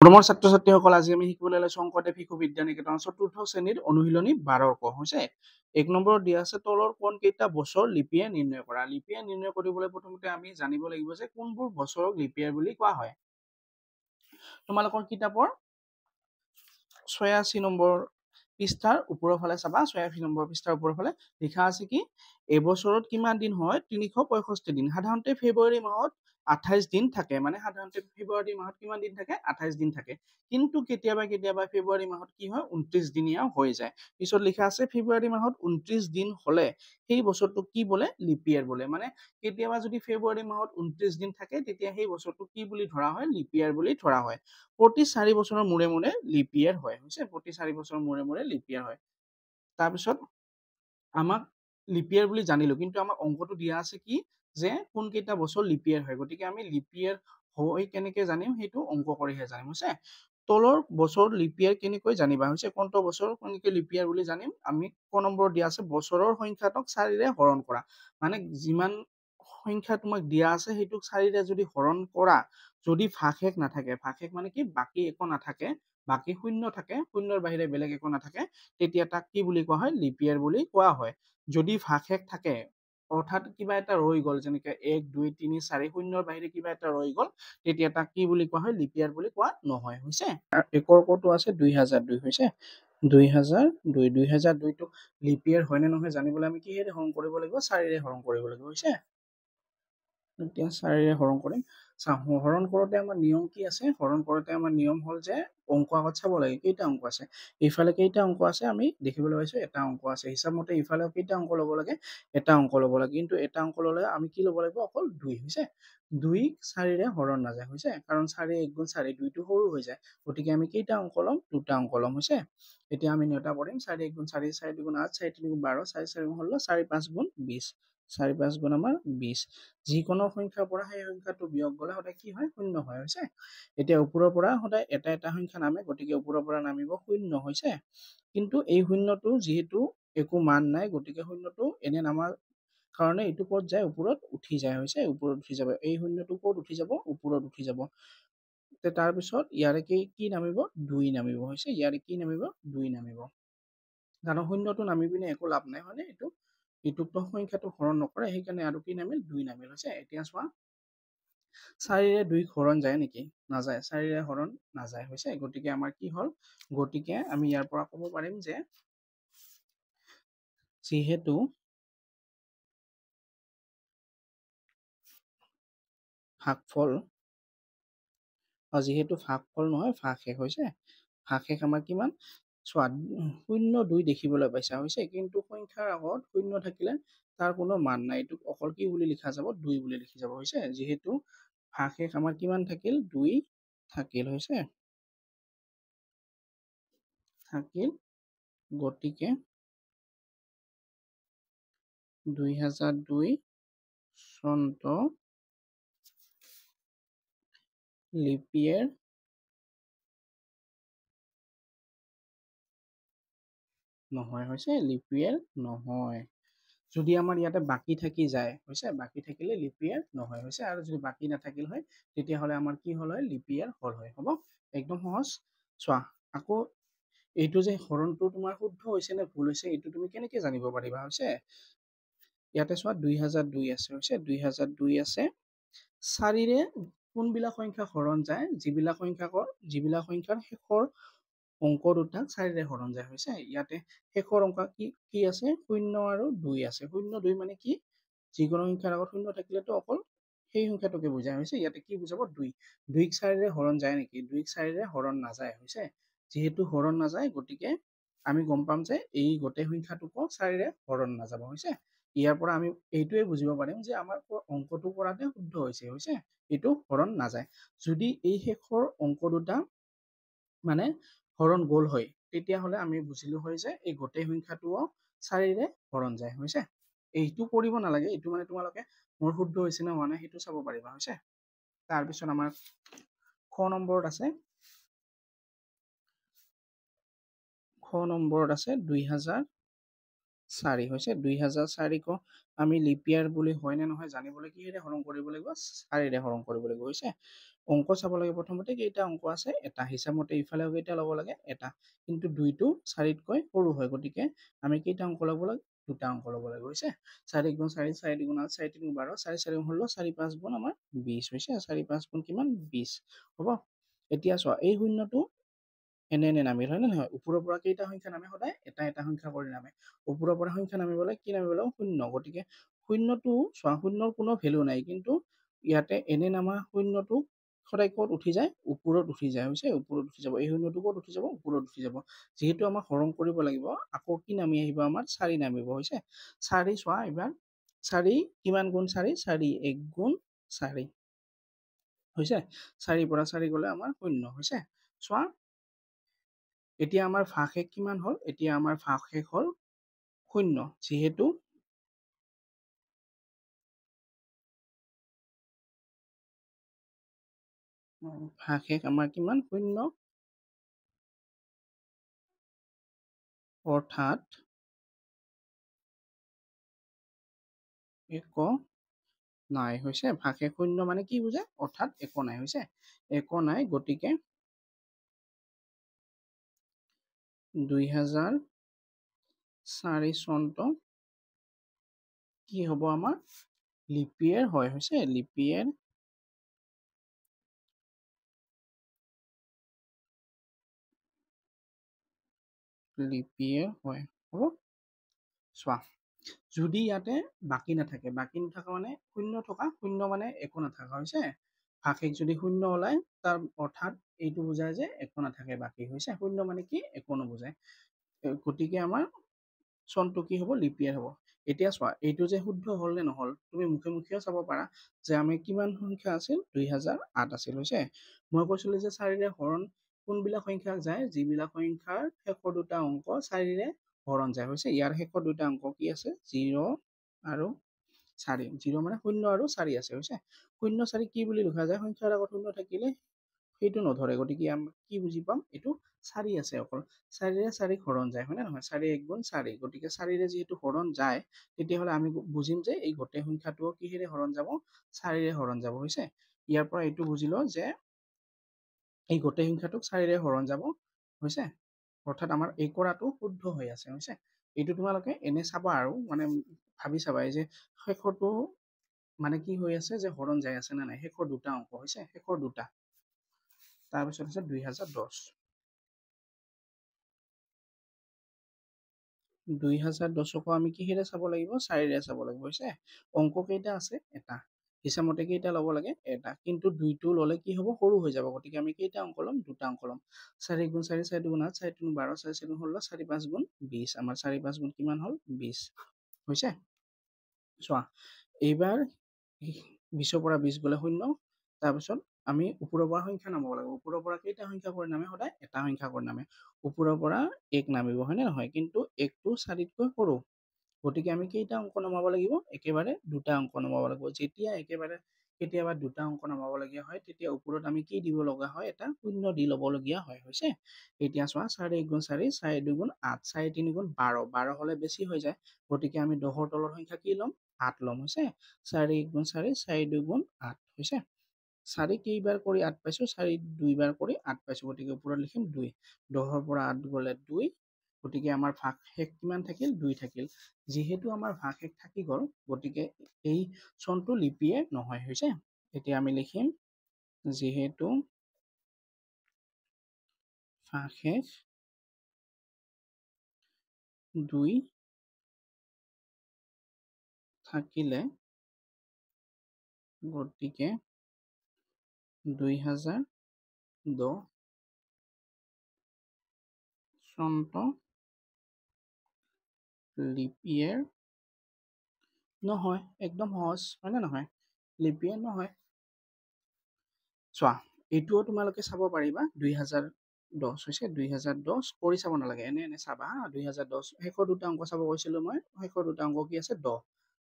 মৰমৰ ছাত্ৰ ছাত্ৰীসকল, আজি আমি শিকিবলৈ লৈছো শংকৰদেৱ শিশু বিদ্যা নিকেতন চতুৰ্থ শ্ৰেণীৰ অনুশীলনী 12 ক হৈছে। 1 নম্বৰত দিয়া আছে তলৰ কোন কেইটা বছৰ লিপিয়ে নিৰ্ণয় কৰা। লিপিয়ে নিৰ্ণয় কৰিবলৈ প্ৰথমতে আমি জানিব লাগিব যে কোনবোৰ বছৰক লিপিয়াৰ বুলি কোৱা হয়। তোমালোকৰ কিতাপৰ 86 নম্বৰ পৃষ্ঠাৰ ওপৰৰ ফালে চাবা, 86 নম্বৰ পৃষ্ঠাৰ ওপৰৰ ফালে লিখা আছে কি এবছৰত কিমান দিন হয়, 365 দিন। সাধাৰণতে ফেব্ৰুৱাৰী মাহত 28 দিন থাকে, মানে সাধাৰণতে ফেব্ৰুৱাৰী মাহত কিমান দিন থাকে, 28 দিন থাকে। কিন্তু কেতিয়াবা কেতিয়াবা ফেব্ৰুৱাৰী মাহত কি হয়, 29 দিনীয়া হৈ যায়। পিছত লিখা আছে ফেব্ৰুৱাৰী মাহত 29 দিন হলে সেই বছৰটো কি বোলে, লিপিয়াৰ বোলে। মানে কেতিয়াবা যদি ফেব্ৰুৱাৰী মাহত 29 দিন থাকে তেতিয়া সেই বছৰটো কি বুলি ধৰা হয়, লিপিয়াৰ বুলি ধৰা হয়। প্ৰতি 4 বছৰৰ মূৰে মূৰে লিপিয়াৰ হয়, হৈছে প্ৰতি 4 বছৰৰ মূৰে মূৰে লিপিয়াৰ হয়। তাৰপিছত আমাক লিপিয়াৰ বুলি জানিলো, কিন্তু আমাক অংকটো দিয়া আছে কি যে কোনকেইটা বছৰ লিপিয়াৰ হয়। গতিকে আমি লিপিয়াৰ হৈ কেনেকে জানিম, সেইটো অংক কৰিহে জানিম। হৈছে তলৰ বছৰ লিপিয়াৰ কেনেকৈ জানিবা, হৈছে কোনটো বছৰ কেনেকৈ লিপিয়াৰ বুলি জানিম আমি। ক নম্বৰ দিয়া আছে বছৰৰ সংখ্যাটোক 4ৰে হৰণ কৰা, মানে যিমান সংখ্যা তোমাক দিয়া আছে সেইটোক 4ৰে যদি হৰণ কৰা, যদি ভাগশেষ নাথাকে, ভাগশেষ মানে কি বাকী একো নাথাকে, বাকী শূন্য থাকে, শূন্যৰ বাহিৰে বেলেগ একো নাথাকে, তেতিয়া তাক কি বুলি কোৱা হয়, লিপিয়াৰ বুলি কোৱা হয়। যদি ভাগশেষ থাকে, অৰ্থাৎ কিবা এটা ৰৈ গ'ল, যেনেকে 1 2 3 4 শূন্যৰ বাহিৰে কিবা এটা ৰৈ গ'ল, তেতিয়া তাক কি বুলি কোৱা হয়, লিপিয়াৰ বুলি কোৱা নহয়। হৈছে একৰ কটো আছে 2002, হৈছে 2002, 2002টো লিপিয়াৰ হয় নে নহয় জানিবলৈ আমি কিহেৰে হৰণ কৰিব লাগিব, 4ৰে হৰণ কৰিব লাগিব। হৈছে এতিয়া 4ৰে হৰণ কৰিম। চাওঁ হৰণ কৰোঁতে আমাৰ নিয়ম কি আছে, হৰণ কৰোঁতে আমাৰ নিয়ম হ'ল যে অংক আগত চাব লাগে কেইটা অংক আছে। এইফালে কেইটা অংক আছে আমি দেখিবলৈ পাইছো এটা অংক আছে। হিচাপ মতে ইফালে কেইটা অংক ল'ব লাগে, এটা অংক ল'ব লাগে। কিন্তু এটা অংক ল'লে আমি কি ল'ব লাগিব, অকল 2। হৈছে 2 4ৰে হৰণ নাযায়, হৈছে কাৰণ 4 1 গুণ 4 2টো সৰু হৈ যায়। গতিকে আমি কেইটা অংক ল'ম, দুটা অংক ল'ম। হৈছে এতিয়া আমি নেওতা কৰিম, 4 1 গুণ 4, 4 2 গুণ 8, 4 3 গুণ 12, 4 4 গুণ 16, 4 5 গুণ 20, 4 5 গুণ আমাৰ 20। যিকোনো সংখ্যাৰ পৰা সেই সংখ্যাটো বিয়োগ গ'লে সদায় কি হয়, শূন্য হয়। হৈছে এতিয়া ওপৰৰ পৰা সদায় এটা এটা সংখ্যা নামে, গতিকে ওপৰৰ পৰা নামিব শূন্য। হৈছে কিন্তু এই শূন্যটো যিহেতু একো মান নাই, গতিকে শূন্যটো এনে নামাৰ কাৰণে এইটো ক'ত যায়, ওপৰত উঠি যায়। হৈছে ওপৰত উঠি যাব, এই শূন্যটো ক'ত উঠি যাব, ওপৰত উঠি যাব। তাৰপিছত ইয়াৰে কি নামিব, 2 নামিব। হৈছে ইয়াৰে কি নামিব, 2 নামিব। কাৰণ শূন্যটো নামি পিনে একো লাভ নাই, হয়নে, এইটো এইটোকতো সংখ্যাটো হৰণ নকৰে, সেইকাৰণে আৰু কি নামিল, 2 নামিল। হৈছে এতিয়া চোৱা 4ৰে 2 হৰণ যায় নেকি, নাযায়, 4ৰে হৰণ নাযায়। হৈছে গতিকে আমাৰ কি হ'ল, গতিকে আমি ইয়াৰ পৰা ক'ব পাৰিম যে যিহেতু ভাগফল, যিহেতু ভাগফল নহয় ভাগশেষ, হৈছে ভাগশেষ আমাৰ কিমান, চোৱা 0 2 দেখিবলৈ পাইছা, হৈছে কিন্তু সংখ্যাৰ আগত শূন্য থাকিলে তাৰ কোনো মান নাই, এইটোক অকল কি বুলি লিখা যাব, 2 বুলি লিখি যাব। হৈছে যিহেতু ভাগশেষ আমাৰ কিমান থাকিল, 2 থাকিল। হৈছে থাকিল, গতিকে 2002 চনটো লিপিয়াৰ নহয়। হৈছে লিপিয়াৰ নহয়। যদি আমাৰ ইয়াতে বাকী থাকি যায়, হৈছে বাকী থাকিলে লিপিয়াৰ নহয়। হৈছে আৰু যদি বাকী নাথাকিল হয় তেতিয়াহ'লে আমাৰ কি হ'ল হয়, লিপিয়াৰ হ'ল হয়। হ'ব একদম সহজ। চোৱা আকৌ এইটো যে হৰণটো তোমাৰ শুদ্ধ হৈছে নে ভুল হৈছে এইটো তুমি কেনেকে জানিব পাৰিবা। হৈছে ইয়াতে চোৱা 2002 আছে, হৈছে 2002 আছে, 4ৰে কোনবিলাক সংখ্যা হৰণ যায়, যিবিলাক সংখ্যাৰ শেষৰ অংক দুটাক 4ৰে হৰণ যায়। হৈছে ইয়াতে শেষৰ অংক কি কি আছে, 0 আৰু 2 আছে। 0 2 মানে কি, যিকোনো সংখ্যাৰ আগত শূন্য থাকিলেতো অকল সেই সংখ্যাটোকে বুজায়। হৈছে ইয়াতে কি বুজাব, 2। 2ক 4ৰে হৰণ যায় নেকি, 2ক 4ৰে হৰণ নাযায়। হৈছে যিহেতু হৰণ নাযায় গতিকে আমি গম পাম যে এই গোটেই সংখ্যাটোকো 4ৰে হৰণ নাযাব। হৈছে ইয়াৰ পৰা আমি এইটোৱে বুজিব পাৰিম যে আমাৰ অংকটো কৰাতে শুদ্ধ হৈছে। হৈছে এইটো হৰণ নাযায়। যদি এই শেষৰ অংক দুটা মানে হৰণ গ'ল হয় তেতিয়াহ'লে আমি বুজিলো হয় যে এই গোটেই সংখ্যাটোও 4ৰে হৰণ যায়। হৈছে এইটো কৰিব নালাগে, এইটো মানে তোমালোকে মোৰ শুদ্ধ হৈছে নে হোৱা নাই সেইটো চাব পাৰিবা। হৈছে তাৰপিছত আমাৰ খ নম্বৰত আছে, খ নম্বৰত আছে 2004। হৈছে 2004ক আমি লিপিয়াৰ বুলি হয় নে নহয় জানিবলৈ কিহেৰে হৰণ কৰিব লাগিব, 4ৰে হৰণ কৰিব লাগিব। হৈছে অংক চাব লাগে প্ৰথমতে কেইটা অংক আছে, এটা। হিচাপমতে ইফালেও কেইটা ল'ব লাগে, এটা। কিন্তু 2টো 4তকৈ সৰু হয়, গতিকে আমি কেইটা অংক ল'ব লাগে, দুটা অংক ল'ব লাগিব, হৈছে। 4 গুণ 4, 4 দুগুণ 8, 4 3 গুণ 12, 4 4 গুণ 16, 4 5 গুণ আমাৰ 20 হৈছে। 4 5 গুণ কিমান, 20 হ'ব। এতিয়া চোৱা এই শূন্যটো এনে এনে নামিল, হয় নে নহয়? ওপৰৰ পৰা কেইটা সংখ্যা নামে, সদায় এটা এটা সংখ্যা কৰি নামে। ওপৰৰ পৰা সংখ্যা নামিবলৈ কি নামিব লাগিব, শূন্য। গতিকে শূন্যটো চোৱা, শূন্যৰ কোনো ভেলু নাই, কিন্তু ইয়াতে এনে নামা শূন্যটো সদায় ক'ত উঠি যায়, ওপৰত উঠি যায়, হৈছে, ওপৰত উঠি যাব। এই শূন্যটো ক'ত উঠি যাব, ওপৰত উঠি যাব। যিহেতু আমাক হৰণ কৰিব লাগিব, আকৌ কি নামি আহিব, আমাৰ 4 নামিব, হৈছে। 4 চোৱা এইবাৰ 4 কিমান গুণ 4, 4 1 গুণ 4 হৈছে। 4 পৰা 4 গ'লে আমাৰ শূন্য হৈছে। চোৱা এতিয়া আমাৰ ভাগশেষ কিমান হ'ল, এতিয়া আমাৰ ভাগশেষ হ'ল শূন্য। যিহেতু ভাগশেষ আমাৰ কিমান, শূন্য, অৰ্থাৎ একো নাই, হৈছে। ভাগশেষ শূন্য মানে কি বুজায়, অৰ্থাৎ একো নাই, হৈছে, একো নাই। গতিকে 2004 চনটো কি হ'ব, আমাৰ লিপিয়েৰ হয়, হৈছে, লিপিয়েৰ লিপিয়েৰ হয়, হ'ব। চোৱা যদি ইয়াতে বাকী নাথাকে, বাকী নাথাকা মানে শূন্য থকা, শূন্য মানে একো নাথাকা, হৈছে। ভাগশেষ যদি শূন্য ওলায়, তাৰ অৰ্থাৎ এইটো বুজায় যে একো নাথাকে বাকী, হৈছে। শূন্য মানে কি, একো নুবুজায়। গতিকে আমাৰ চনটো কি হ'ব, লিপিয়েৰ হ'ব। এতিয়া চোৱা এইটো যে শুদ্ধ হ'ল নে নহ'ল, তুমি মুখে মুখেও চাব পাৰা যে আমি কিমান সংখ্যা আছিল, 2008 আছিল, হৈছে। মই কৈছিলোঁ যে 4ৰে হৰণ কোনবিলাক সংখ্যা যায়, যিবিলাক সংখ্যাৰ শেষৰ দুটা অংক 4ৰে হৰণ যায়, হৈছে। ইয়াৰ শেষৰ দুটা অংক কি আছে, 0 আৰু 4। 0 মানে শূন্য আৰু 4 আছে, হৈছে। শূন্য 4 কি বুলি লিখা যায়, সংখ্যাৰ আগত শূন্য থাকিলে সেইটো নধৰে, গতিকে আমি কি বুজি পাম, এইটো 4 আছে অকল। 4ৰে 4 হৰণ যায়, হয় নে নহয়, 4 1 গুণ 4। গতিকে 4ৰে যিহেতু হৰণ যায়, তেতিয়াহ'লে আমি বুজিম যে এই গোটেই সংখ্যাটোও কিহেৰে হৰণ যাব, 4ৰে হৰণ যাব, হৈছে। ইয়াৰ পৰা এইটো বুজিলো যে এই গোটেই সংখ্যাটোক 4ৰে হৰণ যাব, হৈছে। অৰ্থাৎ আমাৰ এই কৰাটো শুদ্ধ হৈ আছে, হৈছে। এইটো তোমালোকে এনে চাবা আৰু মানে ভাবি চাবা এই যে শেষৰটো মানে কি হৈ আছে, যে হৰণ যাই আছে নে নাই, শেষৰ দুটা অংক, হৈছে, শেষৰ দুটা। তাৰপিছত আছে 2010। 2010কো আমি কিহেৰে চাব লাগিব, 4ৰে চাব লাগিব, হৈছে। অংক কেইটা আছে, এটা। হিচাপমতে কেইটা ল'ব লাগে, এটা। কিন্তু 2টো ল'লে কি হ'ব, সৰু হৈ যাব। গতিকে আমি কেইটা অংক ল'ম, দুটা অংক ল'ম। 4 গুণ 4, 4 দুগুণ 8, 4 3 12, 4 4 গুণ 16, 4 5 গুণ 20। আমাৰ 4 5 গুণ কিমান হ'ল, 20 হৈছে। চোৱা এইবাৰ 20ৰ পৰা 20 গ'লে শূন্য। তাৰপিছত আমি ওপৰৰ পৰা সংখ্যা নামাব লাগিব। ওপৰৰ পৰা কেইটা সংখ্যা কৰি নামে, সদায় এটা সংখ্যা কৰি নামে। ওপৰৰ পৰা 1 নামিব, হয়নে নহয়, কিন্তু 1টো 4তকৈ সৰু। গতিকে আমি কেইটা অংক নমাব লাগিব, একেবাৰে দুটা অংক নমাব লাগিব। যেতিয়া একেবাৰে কেতিয়াবা দুটা অংক নমাবলগীয়া হয়, তেতিয়া ওপৰত আমি কি দিব লগা হয়, এটা শূন্য দি ল'বলগীয়া হয়, হৈছে। এতিয়া চোৱা 4 1 গুণ 4, 4 2 গুণ 8, 4 3 গুণ 12, 12 হ'লে বেছি হৈ যায়। গতিকে আমি 10ৰ তলৰ সংখ্যা কি ল'ম, 8 ল'ম, হৈছে। 4 1 গুণ 4, 4 2 গুণ 8, হৈছে। 4 কেইবাৰ কৰি 8 পাইছোঁ, 4 দুইবাৰ কৰি 8 পাইছোঁ, গতিকে ওপৰত লিখিম 2। 10ৰ পৰা 8 গ'লে 2, গতিকে আমাৰ ভাগশেষ কিমান থাকিল, 2 থাকিল। যিহেতু আমাৰ ভাগশেষ থাকি গ'ল, গতিকে এই চনটো লিপিয়ে নহয়, হৈছে। এতিয়া আমি লিখিম যিহেতু ভাগশেষ 2 থাকিলে, গতিকে 2010 চনটো লিপিয়েৰ নহয়। একদম সহজ, হয় নে নহয়, লিপিয়েৰ নহয়। চোৱা এইটোও তোমালোকে চাব পাৰিবা, 2010 হৈছে, 2010 কৰি চাব নালাগে, এনে এনে চাবা হা। 2010 শেষৰ দুটা অংক চাব কৈছিলোঁ মই, শেষৰ দুটা অংক কি আছে, 10।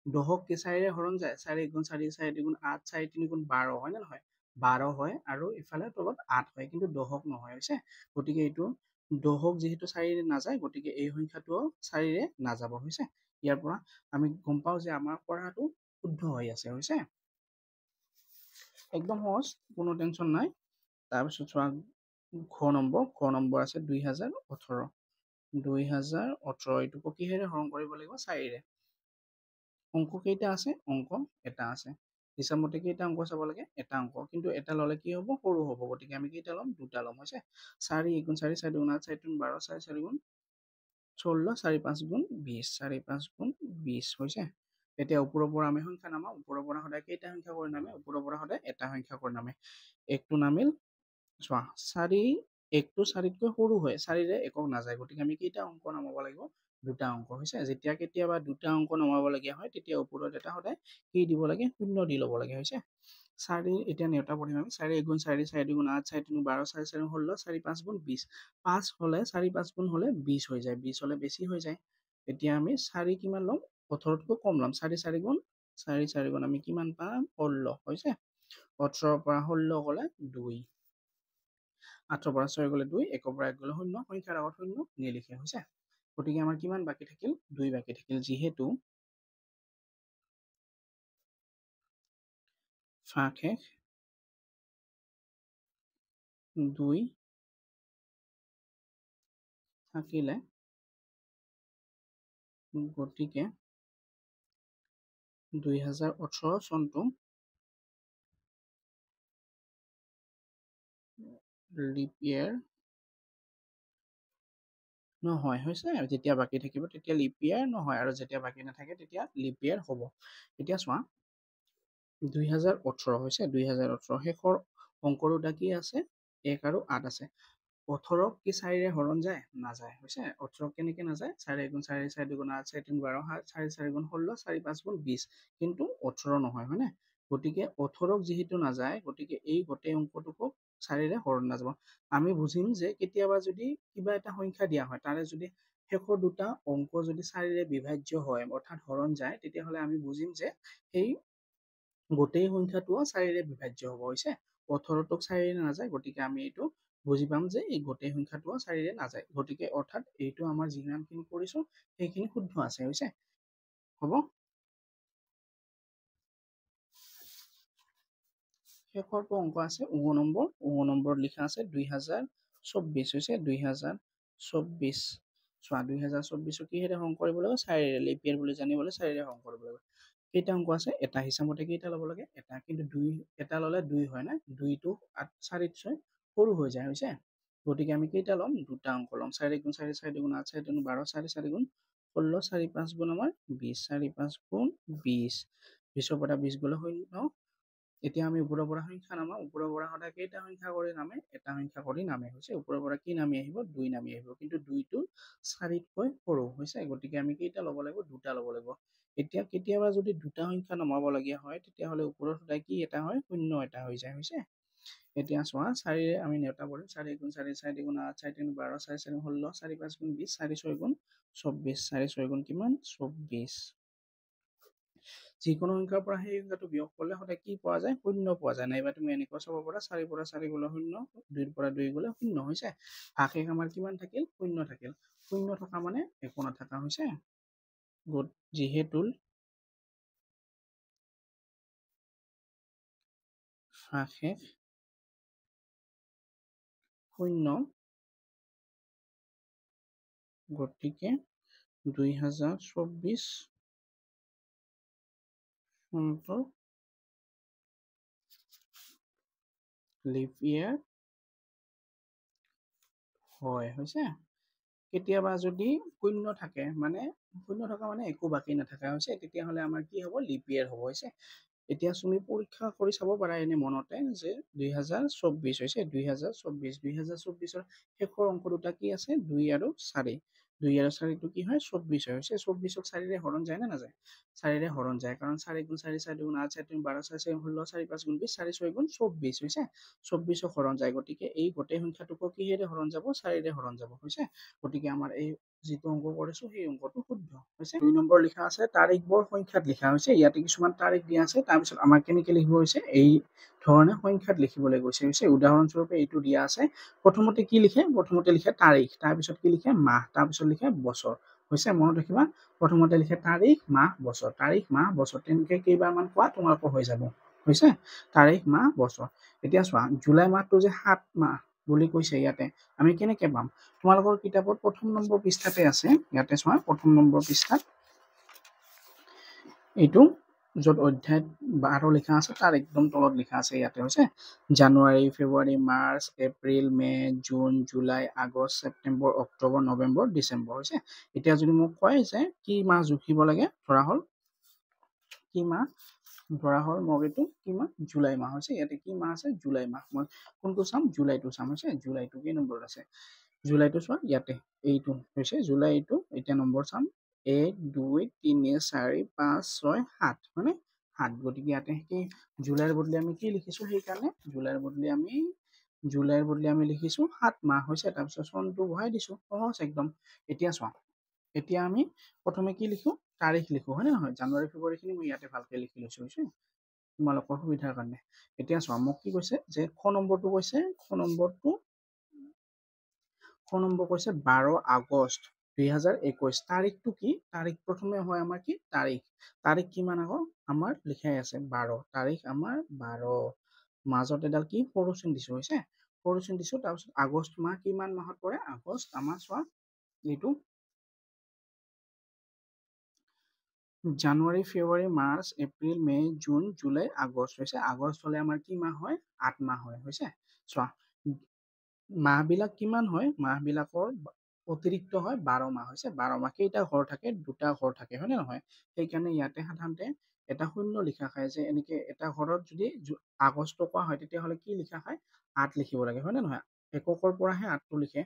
10ক কি 4ৰে হৰণ যায়, 4 1 গুণ 4, 4 2 গুণ 8, 4 3 গুণ 12, হয় নে নহয়, 12 হয়, আৰু ইফালে তলত 8 হয়, কিন্তু 10ক নহয়, হৈছে। গতিকে এইটো 10ক যিহেতু 4ৰে নাযায়, গতিকে এই সংখ্যাটোও 4ৰে নাযাব, হৈছে। ইয়াৰ পৰা আমি গম পাওঁ যে আমাৰ কৰাটো শুদ্ধ হৈ আছে, হৈছে। একদম সহজ, কোনো টেনশ্যন নাই। তাৰপিছত চোৱা ঘ নম্বৰ, ঘ নম্বৰ আছে 2018, 2018 এইটোকো কিহেৰে হৰণ কৰিব লাগিব? 4ৰে। অংক কেইটা আছে? অংক এটা আছে। হিচাপমতে কেইটা অংক চাব লাগে? এটা অংক, কিন্তু এটা ল'লে কি হ'ব? সৰু হ'ব, গতিকে আমি কেইটা ল'ম? দুটা ল'ম, হৈছে। 4 1 গুণ 4, 4 2 গুণ 8, 4 3 12, 4 4 গুণ 16, 4 5 গুণ 20, 4 5 গুণ 20 হৈছে। এতিয়া ওপৰৰ পৰা আমি সংখ্যা নামাওঁ, ওপৰৰ পৰা সদায় কেইটা সংখ্যা কৰি নামে? ওপৰৰ পৰা সদায় এটা সংখ্যা কৰি নামে। একটো নামিল, চোৱা 4 একটো 4তকৈ সৰু হয়, 4ৰে একক নাযায়, গতিকে আমি কেইটা অংক নামাব লাগিব? দুটা অংক, হৈছে। যেতিয়া কেতিয়াবা দুটা অংক নমাবলগীয়া হয় তেতিয়া ওপৰত এটা সদায় কি দিব লাগে? শূন্য দি ল'ব লাগে, হৈছে। 4 এতিয়া নেওতা পঢ়িম আমি, 4 1 গুণ 4, 4 2 গুণ 8, 4 3 12, 4 4 16, 4 5 গুণ 20। 5 হ'লে 4 5 গুণ হ'লে 20 হৈ যায়, 20 হ'লে বেছি হৈ যায়। এতিয়া আমি 4 কিমান ল'ম? 18তকৈ কম ল'ম, 4 4 গুণ 4 4 গুণ আমি কিমান পাম? 16, হৈছে। 18ৰ পৰা 16 গ'লে 2, 8ৰ পৰা 6 গ'লে 2, 1ৰ পৰা 1 গ'লে 0, সংখ্যাৰ আগত 0 নিলিখে, হৈছে। গতিকে আমাৰ কিমান বাকী থাকিল? 2 বাকী থাকিল। যিহেতু ভাগশেষ 2 থাকিলে, গতিকে 2018 চনটো লিপ ইয়েৰ নহয়, হৈছে। যেতিয়া বাকী থাকিব তেতিয়া লিপ ইয়েৰ নহয়, আৰু যেতিয়া বাকী নাথাকে তেতিয়া লিপ ইয়েৰ হ'ব। এতিয়া চোৱা 2018 হৈছে, 2018 শেষৰ অংক দুটা কি আছে? 1 আৰু 8 আছে। 18ক কি 4ৰে হৰণ যায়? নাযায়, হৈছে। 18 কেনেকে নাযায়? 4 1 গুণ 4, 4 2 গুণ 8, 4 3 12, 4 4 গুণ 16, 4 5 গুণ 20, কিন্তু 18 নহয়, হয়নে? গতিকে 18ক যিহেতু নাযায়, গতিকে এই গোটেই অংকটোকো 4ৰে হৰণ নাযাব। আমি বুজিম যে কেতিয়াবা যদি কিবা এটা সংখ্যা দিয়া হয়, তাৰে যদি শেষৰ দুটা অংক যদি 4ৰে বিভাজ্য হয়, অৰ্থাৎ হৰণ যায়, তেতিয়াহ'লে আমি বুজিম যে সেই গোটেই সংখ্যাটোও 4ৰে বিভাজ্য হ'ব, হৈছে। 18টোক 4ৰে নাযায়, গতিকে আমি এইটো বুজি পাম যে এই গোটেই সংখ্যাটোও 4ৰে নাযায়। গতিকে অৰ্থাৎ এইটো আমাৰ যিমানখিনি কৰিছোঁ সেইখিনি শুদ্ধ আছে, হৈছে, হ'ব। শেষৰটো অংক আছে ঙ নম্বৰ, ঙ নম্বৰত লিখা আছে 2024, হৈছে 2024। চোৱা 2024 কিহেৰে হৰণ কৰিব লাগিব? 4ৰে। লিপ ইয়েৰ বুলি জানিবলৈ 4ৰে হৰণ কৰিব লাগিব। কেইটা অংক আছে? এটা। হিচাপমতে কেইটা ল'ব লাগে? এটা, কিন্তু 2 এটা ল'লে 2 হয় না, 2টো 4তকৈ সৰু হৈ যায়, হৈছে। গতিকে আমি কেইটা ল'ম? দুটা অংক ল'ম। 4 1 গুণ 4, 4 2 গুণ 8, 4 3 12, 4 4 গুণ 16, 4 5 গুণ আমাৰ 20, 4 5 গুণ 20, 20ৰ পৰা 20 গ'লে 0। এতিয়া আমি ওপৰৰ পৰা সংখ্যা নামাওঁ, ওপৰৰ পৰা সদায় কেইটা সংখ্যা কৰি নামে? এটা সংখ্যা কৰি নামে, হৈছে। ওপৰৰ পৰা কি নামি আহিব? 2 নামি আহিব, কিন্তু 2টো 4তকৈ সৰু, হৈছে। গতিকে আমি কেইটা ল'ব লাগিব? দুটা ল'ব লাগিব। এতিয়া কেতিয়াবা যদি দুটা সংখ্যা নমাবলগীয়া হয়, তেতিয়াহ'লে ওপৰত সদায় কি এটা হয়? 0 এটা হৈ যায়, হৈছে। এতিয়া চোৱা 4ৰে আমি নেওতা পঢ়িম, 4 1 গুণ 4, 4 2 গুণ 8, 4 3 12, 4 4 16, 4 5 গুণ 20, 4 6 গুণ 24, 4 6 গুণ কিমান? 24। যিকোনো সংখ্যাৰ পৰা সেই সংখ্যাটো বিয়োগ কৰিলে সদায় কি পোৱা যায়? 0 পোৱা যায়। নাইবা তুমি এনেকুৱা চাব পাৰা, 4 পৰা 4 গ'লে 0, 2 পৰা 2 গ'লে 0, হৈছে। ভাগশেষ আমাৰ কিমান থাকিল? 0 থাকিল। 0 থকা মানে একো নাথাকা, হৈছে। যিহেতু ভাগশেষ 0, গতিকে 2024 চনটো লিপ ইয়েৰ হয়, হৈছে। কেতিয়াবা যদি 0 থাকে, মানে 0 থকা মানে একো বাকী নাথাকা, হৈছে, তেতিয়াহ'লে আমাৰ কি হ'ব? লিপ ইয়েৰ হ'ব, হৈছে। এতিয়া তুমি পৰীক্ষা কৰি চাব পাৰা এনে মনতে যে 2024 হৈছে, 2024, 2024ৰ শেষৰ অংক দুটা কি আছে? 2 আৰু 4। 2 আৰু 4টো কি হয়? 24 হয়, হৈছে। 24ক 4ৰে হৰণ যায় নে নাযায়? 4ৰে হৰণ যায়, কাৰণ 4 গুণ 4, 4 2 গুণ 8, 4 3 12, 4 4 16, 4 5 গুণ 20, 4 6 গুণ 24, হৈছে। 24ক হৰণ যায়, গতিকে এই গোটেই সংখ্যাটোকো কিহেৰে হৰণ যাব? 4ৰে হৰণ যাব, হৈছে। গতিকে আমাৰ এই যিটো অংক কৰিছো সেই অংকটো শুদ্ধ হৈছে। 2 নম্বৰ লিখা আছে তাৰিখবোৰ সংখ্যাত লিখা হৈছে। ইয়াতে কিছুমান তাৰিখ দিয়া আছে, তাৰপিছত আমাক কেনেকৈ লিখিব হৈছে? এই ধৰণে সংখ্যাত লিখিবলৈ গৈছে, হৈছে। উদাহৰণস্বৰূপে এইটো দিয়া আছে। প্ৰথমতে কি লিখে? প্ৰথমতে লিখে তাৰিখ, তাৰপিছত কি লিখে? মাহ, তাৰপিছত লিখে বছৰ, হৈছে। মনত ৰাখিবা, প্ৰথমতে লিখে তাৰিখ, মাহ, বছৰ, তাৰিখ, মাহ, বছৰ, তেনেকৈ কেইবাৰমান কোৱা তোমালোকৰ হৈ যাব। হৈছে। তাৰিখ, মাহ, বছৰ। এতিয়া চোৱা, জুলাই মাহটো যে 7 মাহ বুলি কৈছে ইয়াতে, আমি কেনেকৈ পাম? তোমালোকৰ কিতাপত প্ৰথম নম্বৰ পৃষ্ঠাতে আছে। ইয়াতে চোৱা, প্ৰথম নম্বৰ পৃষ্ঠাত এইটো য'ত অধ্যায় 12 লিখা আছে তাৰ একদম তলত লিখা আছে ইয়াতে, হৈছে January, February, March, April, May, June, July, August, September, October, November, December, হৈছে। এতিয়া যদি মোক কয় যে কি মাহ জুখিব লাগে, ধৰা হ'ল কি মাহ, ধৰা হ'ল মোক এইটো কি মাহ, জুলাই মাহ, হৈছে। ইয়াতে কি মাহ আছে? জুলাই মাহ। মই কোনটো চাম? জুলাইটো চাম, হৈছে। জুলাইটো কেই নম্বৰত আছে? জুলাইটো চোৱা, ইয়াতে এইটো হৈছে জুলাই, এইটো। এতিয়া নম্বৰ চাম, 1 2 3 4 5 6 7, হয়নে? 7। গতিকে ইয়াতে কি জুলাইৰ বদলি আমি কি লিখিছোঁ? সেইকাৰণে জুলাইৰ বদলি আমি লিখিছোঁ 7 মাহ, হৈছে। তাৰপিছত চনটো বহাই দিছোঁ, সহজ একদম। এতিয়া চোৱা, এতিয়া আমি প্ৰথমে কি লিখোঁ? তাৰিখ লিখোঁ, হয়নে নহয়? জানুৱাৰী, ফেব্ৰুৱাৰীখিনি মই ইয়াতে ভালকৈ লিখি লৈছোঁ, হৈছে, তোমালোকৰ সুবিধাৰ কাৰণে। এতিয়া চোৱা, মোক কি কৈছে যে খ নম্বৰটো কৈছে, খ নম্বৰ কৈছে 12 আগষ্ট 2021। তাৰিখটো কি? তাৰিখ প্ৰথমে হয় আমাৰ কি? তাৰিখ। তাৰিখ কিমান আকৌ? আমাৰ লিখাই আছে 12। তাৰিখ আমাৰ 12। মাজত এডাল কি সৰু চিন দিছোঁ, হৈছে, সৰু চিন দিছোঁ। তাৰপিছত আগষ্ট মাহ কিমান মাহত পৰে? আগষ্ট আমাৰ চোৱা, এইটো January, February, March, April, May, June, July, August, হৈছে। আগষ্ট হ'লে আমাৰ কি মাহ হয়? 8 মাহ হয়, হৈছে। চোৱা, মাহবিলাক কিমান হয়? মাহবিলাকৰ অতিৰিক্ত হয় 12 মাহ, হৈছে। 12 মাহ কেইটা ঘৰ থাকে? দুটা ঘৰ থাকে, হয়নে নহয়? সেইকাৰণে ইয়াতে সাধাৰণতে এটা শূন্য লিখা খায় যে এনেকে এটা ঘৰত যদি আগষ্ট কোৱা হয় তেতিয়াহ'লে কি লিখা খায়? 8 লিখিব লাগে, হয়নে নহয়? এককৰ পৰাহে 8টো লিখে,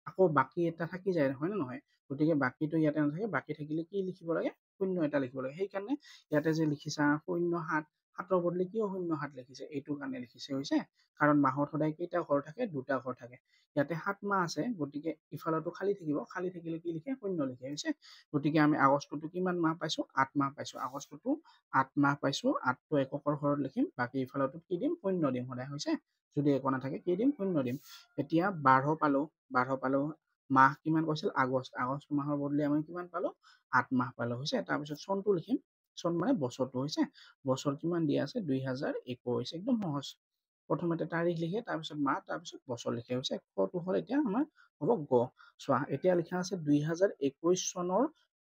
আকৌ বাকী এটা থাকি যায়, হয়নে নহয়? গতিকে বাকীটো ইয়াতে নাথাকে, বাকী থাকিলে কি লিখিব লাগে? শূন্য এটা লিখিব লাগে। সেইকাৰণে ইয়াতে যে লিখিছা 0 7, 7ৰ বদলি কিয় 0 7 লিখিছে? এইটো কাৰণে লিখিছে, হৈছে। কাৰণ মাহত সদায় কেইটা ঘৰ থাকে? দুটা ঘৰ থাকে। ইয়াতে 7 মাহ আছে, গতিকে ইফালতো খালী থাকিব, খালী থাকিলে কি লিখে? শূন্য লিখে, হৈছে। গতিকে আমি আগষ্টটো কিমান মাহ পাইছোঁ? 8 মাহ পাইছোঁ। আগষ্টটো 8 মাহ পাইছোঁ। 8টো এককৰ ঘৰত লিখিম, বাকী ইফালতো কি দিম? শূন্য দিম সদায়, হৈছে। যদি একো নাথাকে কি দিম? শূন্য দিম। এতিয়া 12 পালোঁ, 12 পালোঁ। মাহ কিমান কৈছিল? আগষ্ট। আগষ্ট মাহৰ বদলি আমি কিমান পালোঁ? 8 মাহ পালোঁ, হৈছে। তাৰপিছত চনটো লিখিম, চন মানে বছৰটো, হৈছে। বছৰ কিমান দিয়া আছে? 2021। একদম সহজ। প্ৰথমতে তাৰিখ লিখে, তাৰপিছত মাহ, তাৰপিছত বছৰ লিখে, হৈছে। খটো হ'ল এতিয়া আমাৰ হ'ব গ। চোৱা, এতিয়া লিখা আছে 2021 চনৰ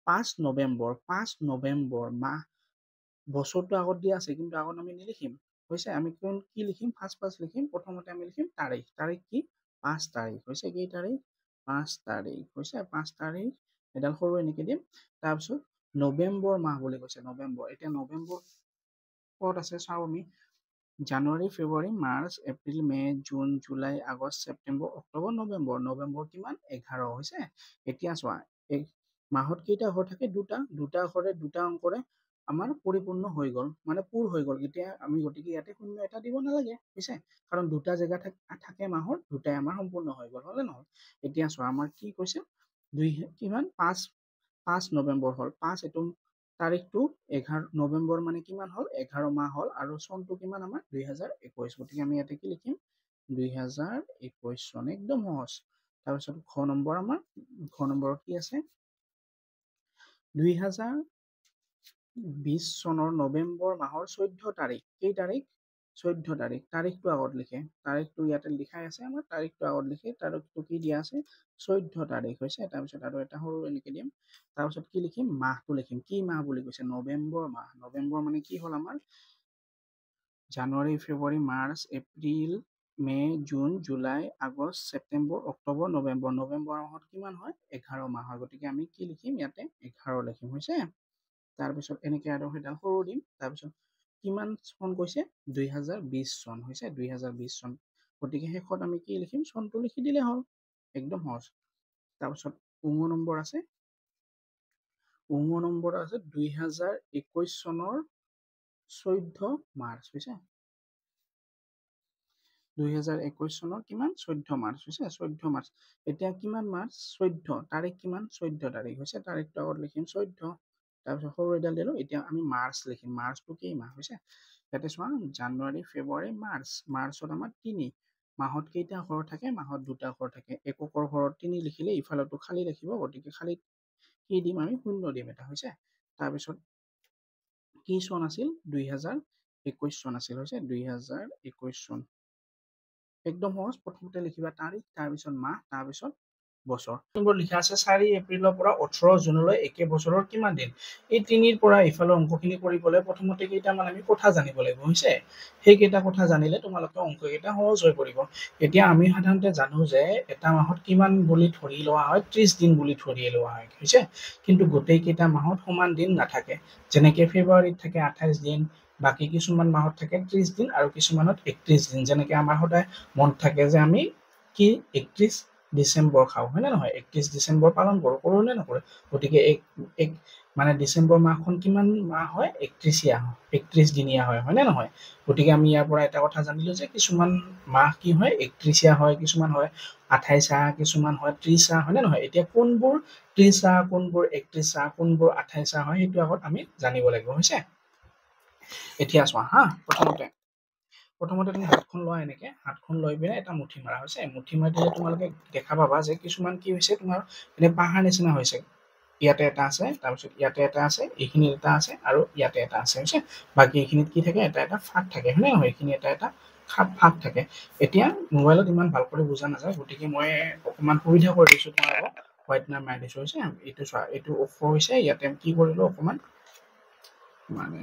5 নৱেম্বৰ। 5 নৱেম্বৰ মাহ, বছৰটো আগত দিয়া আছে, কিন্তু আগত আমি নিলিখিম, হৈছে। আমি কোন কি লিখিম? ফাৰ্ষ্ট লিখিম। প্ৰথমতে আমি লিখিম তাৰিখ। তাৰিখ কি? 5 তাৰিখ, হৈছে। কেই তাৰিখ? 5 তাৰিখ, হৈছে। 5 তাৰিখ এডাল সৰু এনেকে দিম। তাৰপিছত নৱেম্বৰ মাহ বুলি কৈছে, নৱেম্বৰ। এতিয়া নৱেম্বৰ ক'ত আছে চাওঁ আমি। January, February, March, April, May, June, July, August, September, October, November. November কিমান? 11, হৈছে। এতিয়া চোৱা, এই মাহত কেইটা ঘৰ থাকে? দুটা। দুটা ঘৰে দুটা অংকৰে আমাৰ পৰিপূৰ্ণ হৈ গ'ল, মানে পূৰ হৈ গ'ল। এতিয়া আমি গতিকে ইয়াতে শূন্য এটা দিব নালাগে, হৈছে। কাৰণ দুটা জেগা থাকে মাহৰ, দুটাই আমাৰ সম্পূৰ্ণ হৈ গ'ল, হ'লে নহয়? এতিয়া চোৱা, আমাৰ কি কৈছে? দুই কিমান? 5 নৱেম্বৰ হ'ল। 5 এইটো তাৰিখটো 11 নৱেম্বৰ মানে কিমান হ'ল? 11 মাহ হ'ল। আৰু চনটো কিমান আমাৰ? 2021। গতিকে আমি ইয়াতে কি লিখিম? 2021 চন। একদম সহজ। তাৰপিছত ঘ নম্বৰ, আমাৰ ঘ নম্বৰত কি আছে? 2020 চনৰ নৱেম্বৰ মাহৰ 14 তাৰিখ। কেই তাৰিখ? 14 তাৰিখ। তাৰিখটো আগত লিখে, তাৰিখটো ইয়াতে লিখাই আছে আমাৰ, তাৰিখটো আগত লিখে। তাৰিখটো কি দিয়া আছে? 14 তাৰিখ, হৈছে। তাৰপিছত আৰু এটা সৰু এনেকে দিম। তাৰপিছত কি লিখিম? মাহটো লিখিম। কি মাহ বুলি কৈছে? নৱেম্বৰ মাহ। নৱেম্বৰ মানে কি হ'ল আমাৰ? January, February, March, April, May, June, July, August, September, October, November. November মাহত কিমান হয়? 11 মাহ হয়। গতিকে আমি কি লিখিম ইয়াতে? 11 লিখিম, হৈছে। তাৰপিছত এনেকে আৰু সেইডাল সৰু দিম। তাৰপিছত কিমান চন কৈছে? 2020 চন, হৈছে, 2020 চন। গতিকে শেষত আমি কি লিখিম? চনটো লিখি দিলে হ'ল, একদম সহজ। তাৰপিছত উঙ নম্বৰ আছে, উঙ নম্বৰ আছে 2021 চনৰ 14 মাৰ্চ, হৈছে। 2021 চনৰ কিমান? 14 মাৰ্চ, হৈছে, 14 মাৰ্চ। এতিয়া কিমান মাৰ্চ? 14 তাৰিখ কিমান? 14 তাৰিখ, হৈছে। তাৰিখটো আগত লিখিম 14। তাৰপিছত সৰু এডাল দিলোঁ। এতিয়া আমি মাৰ্চ লিখিম। মাৰ্চটো কেই মাহ হৈছে? ইয়াতে চোৱা, জানুৱাৰী, ফেব্ৰুৱাৰী, মাৰ্চ। মাৰ্চত আমাৰ 3 মাহত কেইটা ঘৰ থাকে? মাহত দুটা ঘৰ থাকে। এককৰ ঘৰত 3 লিখিলে ইফালতো খালী ৰাখিব, গতিকে খালী কি দিম আমি? শূন্য দিম এটা, হৈছে। তাৰপিছত কি চন আছিল? 2000 2021 চন আছিল, হৈছে 2021 চন। একদম সহজ, প্ৰথমতে লিখিবা তাৰিখ, তাৰপিছত মাহ, তাৰপিছত বছৰ। নম্বৰ লিখা আছে 4 এপ্ৰিলৰ পৰা 18 জুনলৈ একে বছৰৰ কিমান দিন। এই তিনিৰ পৰা ইফালৰ অংকখিনি কৰিবলৈ প্ৰথমতে কেইটামান আমি কথা জানিব লাগিব, হৈছে সেইকেইটা কথা জানিলে তোমালোকে অংককেইটা সহজ হৈ পৰিব। এতিয়া আমি সাধাৰণতে জানো যে এটা মাহত কিমান বুলি ধৰি লোৱা হয়, 30 দিন বুলি ধৰি লোৱা হয়, হৈছে কিন্তু গোটেইকেইটা মাহত সমান দিন নাথাকে। যেনেকে ফেব্ৰুৱাৰীত থাকে 28 দিন, বাকী কিছুমান মাহত থাকে 30 দিন আৰু কিছুমানত 31 দিন। যেনেকে আমাৰ সদায় মনত থাকে যে আমি কি 31 ডিচেম্বৰ খাওঁ, হয়নে নহয়, 31 ডিচেম্বৰ পালন কৰোঁ, কৰোঁ নে নকৰোঁ? গতিকে এক মানে ডিচেম্বৰ মাহখন কিমান মাহ হয়, 31 হয়, 31 দিনীয়া হয়, হয়নে নহয়? গতিকে আমি ইয়াৰ পৰা এটা কথা জানিলোঁ যে কিছুমান মাহ কি হয়, 31 হয়, কিছুমান হয় 28, কিছুমান হয় 30, হয়নে নহয়? এতিয়া কোনবোৰ 30, কোনবোৰ 31, কোনবোৰ 28 হয় সেইটো আগত আমি জানিব লাগিব, হৈছে। এতিয়া চোৱা হা, প্ৰথমতে তুমি হাতখন লোৱা, এনেকে হাতখন লৈ পিনে এটা মুঠি মাৰা, হৈছে মুঠি মাৰি দিলে তোমালোকে দেখা পাবা যে কিছুমান কি হৈছে তোমাৰ এনে পাহাৰ নিচিনা হৈছে। ইয়াতে এটা আছে, তাৰপিছত ইয়াতে এটা আছে, এইখিনিত এটা আছে আৰু ইয়াতে এটা আছে, হৈছে বাকী এইখিনিত কি থাকে, এটা এটা ফাঁক থাকে, হয়নে নহয়? এইখিনি এটা এটা ফাঁক থাকে। এতিয়া মোবাইলত ইমান ভাল কৰি বুজা নাযায়, গতিকে মই অকণমান সুবিধা কৰি দিছোঁ তোমালোকক, হোৱাইটনাৰ মাৰি দিছোঁ, হৈছে এইটো চোৱা, এইটো ওখ হৈছে, ইয়াতে কি কৰিলোঁ অকণমান মানে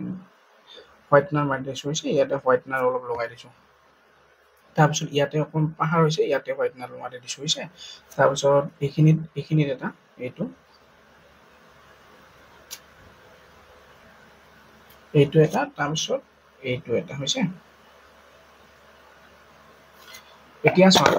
হোৱাইটনাৰ মাৰি দিছোঁ, হৈছে ইয়াতে হোৱাইটনাৰ অলপ লগাই দিছোঁ। তাৰপিছত ইয়াতে অকণ পাহাৰ হৈছে, ইয়াতে হোৱাইটনাৰ মাৰি দিছোঁ, হৈছে। তাৰপিছত এইখিনিত এটা, এইটো এইটো এটা, তাৰপিছত এইটো এটা, হৈছে। এতিয়া চোৱা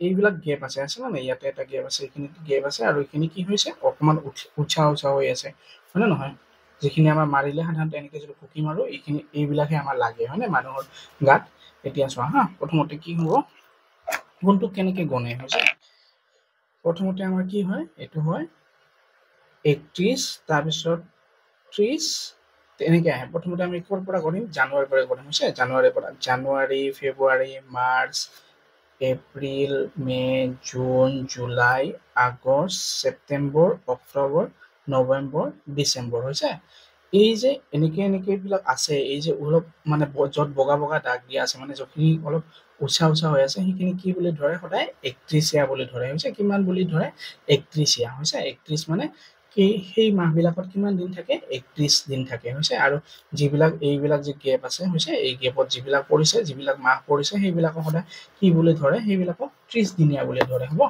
এইবিলাক গেপ আছে, আছে নে? ইয়াতে এটা গেপ আছে, এইখিনিত গেপ আছে আৰু এইখিনি কি হৈছে অকণমান উঠা উঠা হৈ আছে, হয়নে নহয়? যিখিনি আমাৰ মাৰিলে সাধাৰণতে এনেকৈ যদি ফুকি মাৰোঁ এইখিনি এইবিলাকহে আমাৰ লাগে, হয়নে মানুহৰ গাত। এতিয়া চোৱা হা, প্ৰথমতে কি হ'ব, কোনটো কেনেকৈ গণে, হৈছে প্ৰথমতে আমাৰ কি হয়, এইটো হয় 31, তাৰপিছত 30, এনেকৈ আহে। প্ৰথমতে আমি ক'ৰ পৰা গণিম, জানুৱাৰীৰ পৰা গণিম, হৈছে জানুৱাৰীৰ পৰা, জানুৱাৰী, ফেব্ৰুৱাৰী, মাৰ্চ, এপ্ৰিল, মে', জুন, জুলাই, আগষ্ট, ছেপ্টেম্বৰ, অক্টোবৰ, নৱেম্বৰ, ডিচেম্বৰ, হৈছে। এই যে এনেকে এনেকে এইবিলাক আছে, এই যে অলপ মানে য'ত বগা বগা দাগ দিয়া আছে, মানে যিখিনি অলপ উচা উচা হৈ আছে, সেইখিনি কি বুলি ধৰে, সদায় 31 বুলি ধৰে, হৈছে কিমান বুলি ধৰে, 31, হৈছে 31 মানে কি, সেই মাহবিলাকত কিমান দিন থাকে, 31 দিন থাকে, হৈছে। আৰু যিবিলাক এইবিলাক যে গেপ আছে, হৈছে এই গেপত যিবিলাক পৰিছে, যিবিলাক মাহ পৰিছে, সেইবিলাকক সদায় কি বুলি ধৰে, সেইবিলাকক 30 দিনীয়া বুলি ধৰে, হ'ব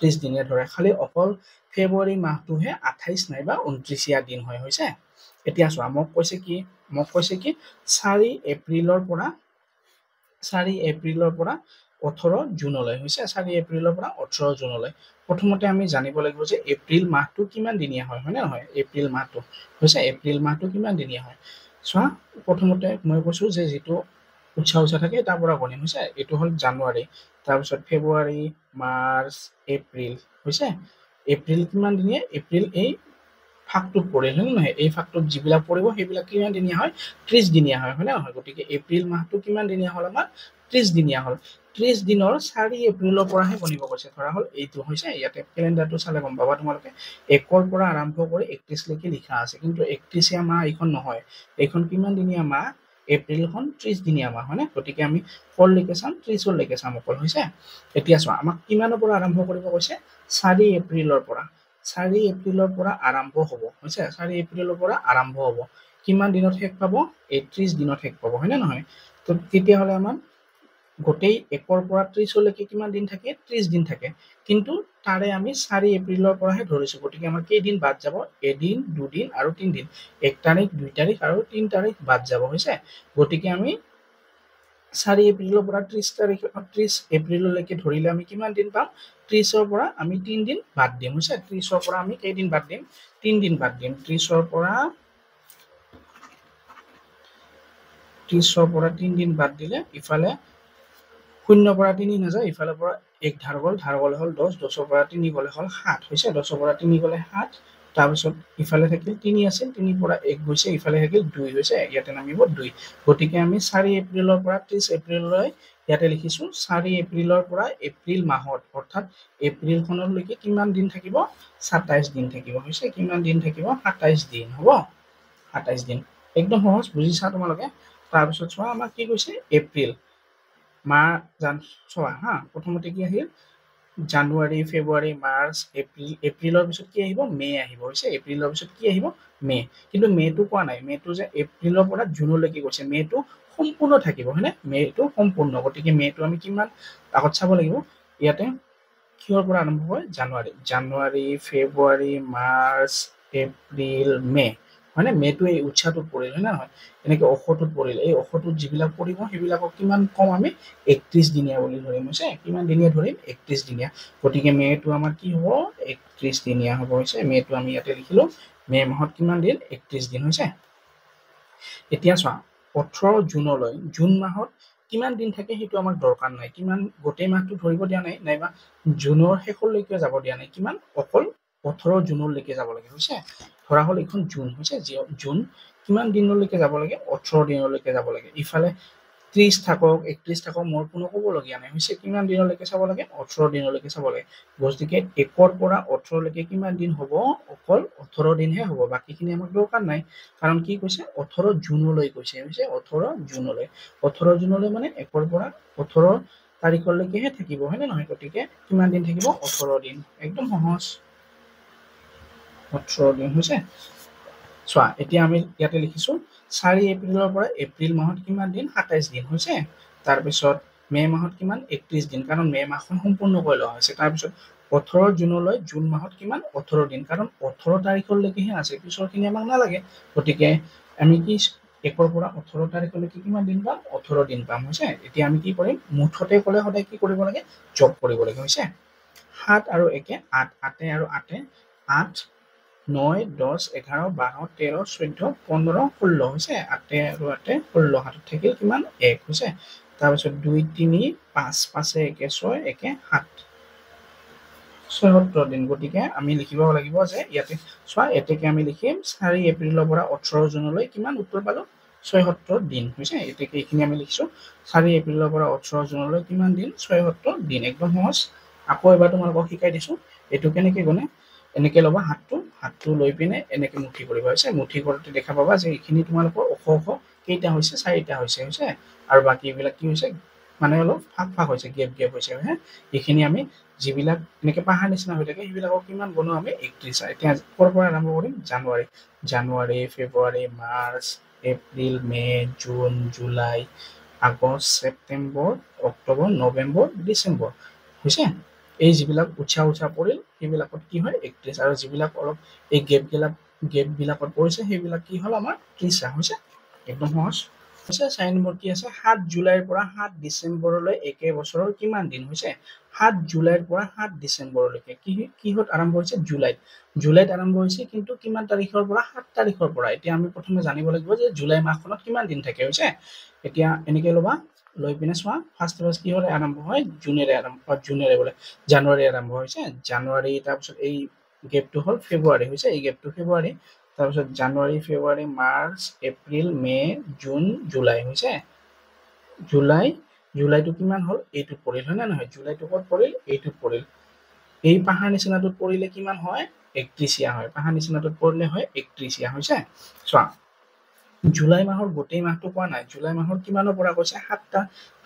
30 দিনীয়া ধৰে। খালি অকল ফেব্ৰুৱাৰী মাহটোহে 28 নাইবা 29 দিন হয়, হৈছে। এতিয়া চোৱা, মোক কৈছে কি 4 এপ্ৰিলৰ পৰা 4 এপ্ৰিলৰ পৰা 18 জুনলৈ, হৈছে 4 এপ্ৰিলৰ পৰা 18 জুনলৈ। প্ৰথমতে আমি জানিব লাগিব যে এপ্ৰিল মাহটো কিমান দিনীয়া হয়, হয়নে নহয়? এপ্ৰিল মাহটো হৈছে, এপ্ৰিল মাহটো কিমান দিনীয়া হয় চোৱা। প্ৰথমতে মই কৈছোঁ যে যিটো উৎসাহ উৎসাহ থাকে তাৰ পৰা গণিম, হৈছে এইটো হ'ল জানুৱাৰী, তাৰপিছত ফেব্ৰুৱাৰী, মাৰ্চ, এপ্ৰিল, হৈছে এপ্ৰিল কিমান দিনীয়া, এপ্ৰিল এই ফাঁকটোত পৰিল, হয়নে নহয়? এই ফাঁকটোত যিবিলাক পৰিব সেইবিলাক কিমান দিনীয়া হয়, 30 দিনীয়া হয়, হয়নে নহয়? গতিকে এপ্ৰিল মাহটো কিমান দিনীয়া হ'ল আমাৰ, 30 দিনীয়া হ'ল। 30 দিনৰ 4 এপ্ৰিলৰ পৰাহে গণিব কৈছে, ধৰা হ'ল এইটো হৈছে, ইয়াতে কেলেণ্ডাৰটো চালে গম পাবা তোমালোকে, 1ৰ পৰা আৰম্ভ কৰি 31লৈকে লিখা আছে, কিন্তু 31 মাহ এইখন নহয়, এইখন কিমান দিনীয়া মাহ, এপ্ৰিলখন 30 দিনীয়া মাহ, হয়নে? গতিকে আমি ক'লৈকে চাম, 30লৈকে চাম অকল, হৈছে। এতিয়া চোৱা, আমাক কিমানৰ পৰা আৰম্ভ কৰিব কৈছে, 4 এপ্ৰিলৰ পৰা, 4 এপ্ৰিলৰ পৰা আৰম্ভ হ'ব, হৈছে 4 এপ্ৰিলৰ পৰা আৰম্ভ হ'ব, কিমান দিনত শেষ পাব, এই 30 দিনত শেষ পাব, হয়নে নহয়? তো তেতিয়াহ'লে আমাৰ গোটেই 1ৰ পৰা 30লৈকে কিমান দিন থাকে, 30 দিন থাকে, কিন্তু তাৰে আমি 4 এপ্ৰিলৰ পৰাহে ধৰিছোঁ, গতিকে আমাৰ কেইদিন বাদ যাব, এদিন, দুদিন আৰু তিনিদিন, 1 তাৰিখ, 2 তাৰিখ আৰু 3 তাৰিখ বাদ যাব, হৈছে। গতিকে আমি 4 এপ্ৰিলৰ পৰা 30 তাৰিখ, 30 এপ্ৰিললৈকে ধৰিলে আমি কিমান দিন পাম, 30ৰ পৰা আমি 3 দিন বাদ দিম, হৈছে 30ৰ পৰা আমি কেইদিন বাদ দিম, 3 দিন বাদ দিম, 30ৰ পৰা 3 দিন বাদ দিলে ইফালে 0 পৰা 3 নাযায়, ইফালৰ পৰা 1 ধাৰ গ'ল, ধাৰ গ'লে হ'ল 10, 10ৰ পৰা 3 গ'লে হ'ল 7, হৈছে 10ৰ পৰা 3 গ'লে 7, তাৰপিছত ইফালে থাকিল 3 আছিল, 3 পৰা 1 গৈছে, ইফালে থাকিল 2, হৈছে ইয়াতে নামিব 2। গতিকে আমি 4 এপ্ৰিলৰ পৰা 30 এপ্ৰিললৈ ইয়াতে লিখিছোঁ, 4 এপ্ৰিলৰ পৰা এপ্ৰিল মাহত, অৰ্থাৎ এপ্ৰিলখনলৈকে কিমান দিন থাকিব, 27 দিন থাকিব, হৈছে কিমান দিন থাকিব, 27 দিন, হ'ব 27 দিন। একদম সহজ, বুজিছা তোমালোকে? তাৰপিছত চোৱা আমাক কি কৈছে, এপ্ৰিল মাহ চোৱা হা, প্ৰথমতে কি আহিল, জানুৱাৰী, ফেব্ৰুৱাৰী, মাৰ্চ, এপ্ৰিল। এপ্ৰিলৰ পিছত কি আহিব, মে' আহিব, হৈছে। এপ্ৰিলৰ পিছত কি আহিব, মে'। কিন্তু মে'টো কোৱা নাই, মে'টো যে এপ্ৰিলৰ পৰা জুনলৈকে কৈছে, মে'টো সম্পূৰ্ণ থাকিব, হয়নে? মে'টো সম্পূৰ্ণ, গতিকে মে'টো আমি কিমান আগত চাব লাগিব। ইয়াতে কিহৰ পৰা আৰম্ভ হয়, জানুৱাৰী, জানুৱাৰী, ফেব্ৰুৱাৰী, মাৰ্চ, এপ্ৰিল, মে', হয়নে? মে'টো এই উৎসাহটোত পৰিল, হয় নে নহয়? এনেকৈ অশটোত পৰিল। এই অশটোত যিবিলাক পৰিব সেইবিলাকক কিমান কম আমি 31 দিনীয়া বুলি ধৰিম, হৈছে। কিমান দিনীয়া ধৰিম, 31 দিনীয়া। গতিকে মে'টো আমাৰ কি হ'ব, 31 দিনীয়া হ'ব, হৈছে। মে'টো আমি ইয়াতে লিখিলোঁ, মে' মাহত কিমান দিন, 31 দিন, হৈছে। এতিয়া চোৱা 18 জুনলৈ, জুন মাহত কিমান দিন থাকে সেইটো আমাক দৰকাৰ নাই, কিমান গোটেই মাহটো ধৰিব দিয়া নাই, নাইবা জুনৰ শেষলৈকে যাব দিয়া নাই, কিমান অকল 18 জুনলৈকে যাব লাগে, হৈছে। ধৰা হ'ল এইখন জুন, হৈছে, জুন কিমান দিনলৈকে যাব লাগে, 18 দিনলৈকে যাব লাগে। ইফালে 30 থাকক 31 থাকক মোৰ কোনো ক'বলগীয়া নাই, হৈছে। কিমান দিনলৈকে চাব লাগে, 18 দিনলৈকে চাব লাগে। গতিকে 1ৰ পৰা 18লৈকে কিমান দিন হ'ব, অকল 18 দিনহে হ'ব, বাকীখিনি আমাক দৰকাৰ নাই। কাৰণ কি কৈছে, 18 জুনলৈ কৈছে, হৈছে, 18 জুনলৈ। 18 জুনলৈ মানে 1ৰ পৰা 18 তাৰিখলৈকেহে থাকিব, হয়নে নহয়? গতিকে কিমান দিন থাকিব, 18 দিন। একদম সহজ, 18 দিন হৈছে। চোৱা এতিয়া আমি ইয়াতে লিখিছোঁ 4 এপ্ৰিলৰ পৰা এপ্ৰিল মাহত কিমান দিন, 27 দিন, হৈছে। তাৰপিছত মে' মাহত কিমান, 31 দিন, কাৰণ মে' মাহখন সম্পূৰ্ণকৈ লোৱা হৈছে। তাৰপিছত 18 জুনলৈ, জুন মাহত কিমান, 18 দিন, কাৰণ 18 তাৰিখলৈকেহে আছে, পিছৰখিনি আমাক নালাগে। গতিকে আমি কি 1ৰ পৰা 18 তাৰিখলৈকে কিমান দিন পাম, 18 দিন পাম, হৈছে। এতিয়া আমি কি কৰিম, মুঠতে ক'লে সদায় কি কৰিব লাগে, যোগ কৰিব লাগে, হৈছে। 7 আৰু 1 8, 8 আৰু 8 8, 9, 10, 11, 12, 13, 14, 15, 16, হৈছে। 8 আৰু 8 16, হাতত থাকিল কিমান, 1, হৈছে। তাৰপিছত 2, 3, 5, 5 1 6, 1 7, 76 দিন। গতিকে আমি লিখিব লাগিব যে ইয়াতে চোৱা, এতেকে আমি লিখিম 4 এপ্ৰিলৰ পৰা 18 জুনলৈ কিমান উত্তৰ পালোঁ, 76 দিন, হৈছে। এতেকে এইখিনি আমি লিখিছোঁ, 4 এপ্ৰিলৰ পৰা 18 জুনলৈ কিমান দিন, 76 দিন। একদম সহজ। আকৌ এবাৰ তোমালোকক শিকাই দিছোঁ এইটো কেনেকৈ গণে। এনেকৈ ল'বা হাতটো, হাতটো লৈ পিনে এনেকৈ মুঠি কৰিবা, হৈছে। মুঠি কৰোঁতে দেখা পাবা যে এইখিনি তোমালোকৰ ওখ ওখ কেইটা হৈছে, 4টা হৈছে, হৈছে। আৰু বাকীবিলাক কি হৈছে, মানে অলপ ফাঁক ফাঁক হৈছে, গেপ গেপ হৈছে, হয়নে? এইখিনি আমি যিবিলাক এনেকৈ পাহাৰ নিচিনা হৈ থাকে সেইবিলাকক কিমান গণো আমি, 31। এতিয়া ক'ৰ পৰা আৰম্ভ কৰিম, জানুৱাৰী, জানুৱাৰী, ফেব্ৰুৱাৰী, মাৰ্চ, এপ্ৰিল, মে', জুন, জুলাই, আগষ্ট, ছেপ্টেম্বৰ, অক্টোবৰ, নৱেম্বৰ, ডিচেম্বৰ, হৈছে। এই যিবিলাক উৎসাহ উৎসাহ পৰিল সেইবিলাকত কি হয়, 31। আৰু যিবিলাক অলপ এই গেপবিলাকত পৰিছে সেইবিলাক কি হ'ল আমাৰ 30 হৈছে। একদম সহজ হৈছে। 4 নম্বৰ কি আছে, 7 জুলাইৰ পৰা 7 ডিচেম্বৰলৈ একে বছৰৰ কিমান দিন হৈছে। 7 জুলাইৰ পৰা 7 ডিচেম্বৰলৈকে কিহত আৰম্ভ হৈছে, জুলাইত। জুলাইত আৰম্ভ হৈছে, কিন্তু কিমান তাৰিখৰ পৰা, 7 তাৰিখৰ পৰা। এতিয়া আমি প্ৰথমে জানিব লাগিব যে জুলাই মাহখনত কিমান দিন থাকে, হৈছে। এতিয়া এনেকৈ ল'বা, লৈ পিনে চোৱা ফাৰ্ষ্ট ফাৰ্ষ্ট কিহৰে আৰম্ভ হয়, জুনেৰে আৰম্ভ, জুনেৰে বোলে জানুৱাৰী আৰম্ভ হৈছে, জানুৱাৰী। তাৰপিছত এই গেপটো হ'ল ফেব্ৰুৱাৰী, হৈছে, এই গেপটো ফেব্ৰুৱাৰী। তাৰপিছত জানুৱাৰী, ফেব্ৰুৱাৰী, মাৰ্চ, এপ্ৰিল, মে', জুন, জুলাই, হৈছে। জুলাই, জুলাইটো কিমান হ'ল, এইটোত পৰিল, হয় নে নহয়? জুলাইটো ক'ত পৰিল, এইটোত পৰিল। এই পাহাৰ নিচিনাটোত পৰিলে কিমান হয়, 31 হয়। পাহাৰ নিচিনাটোত পৰিলে হয় 31, হৈছে। চোৱা জুলাই মাহৰ গোটেই মাহটো কোৱা নাই, জুলাই মাহৰ কিমানৰ পৰা কৈছে,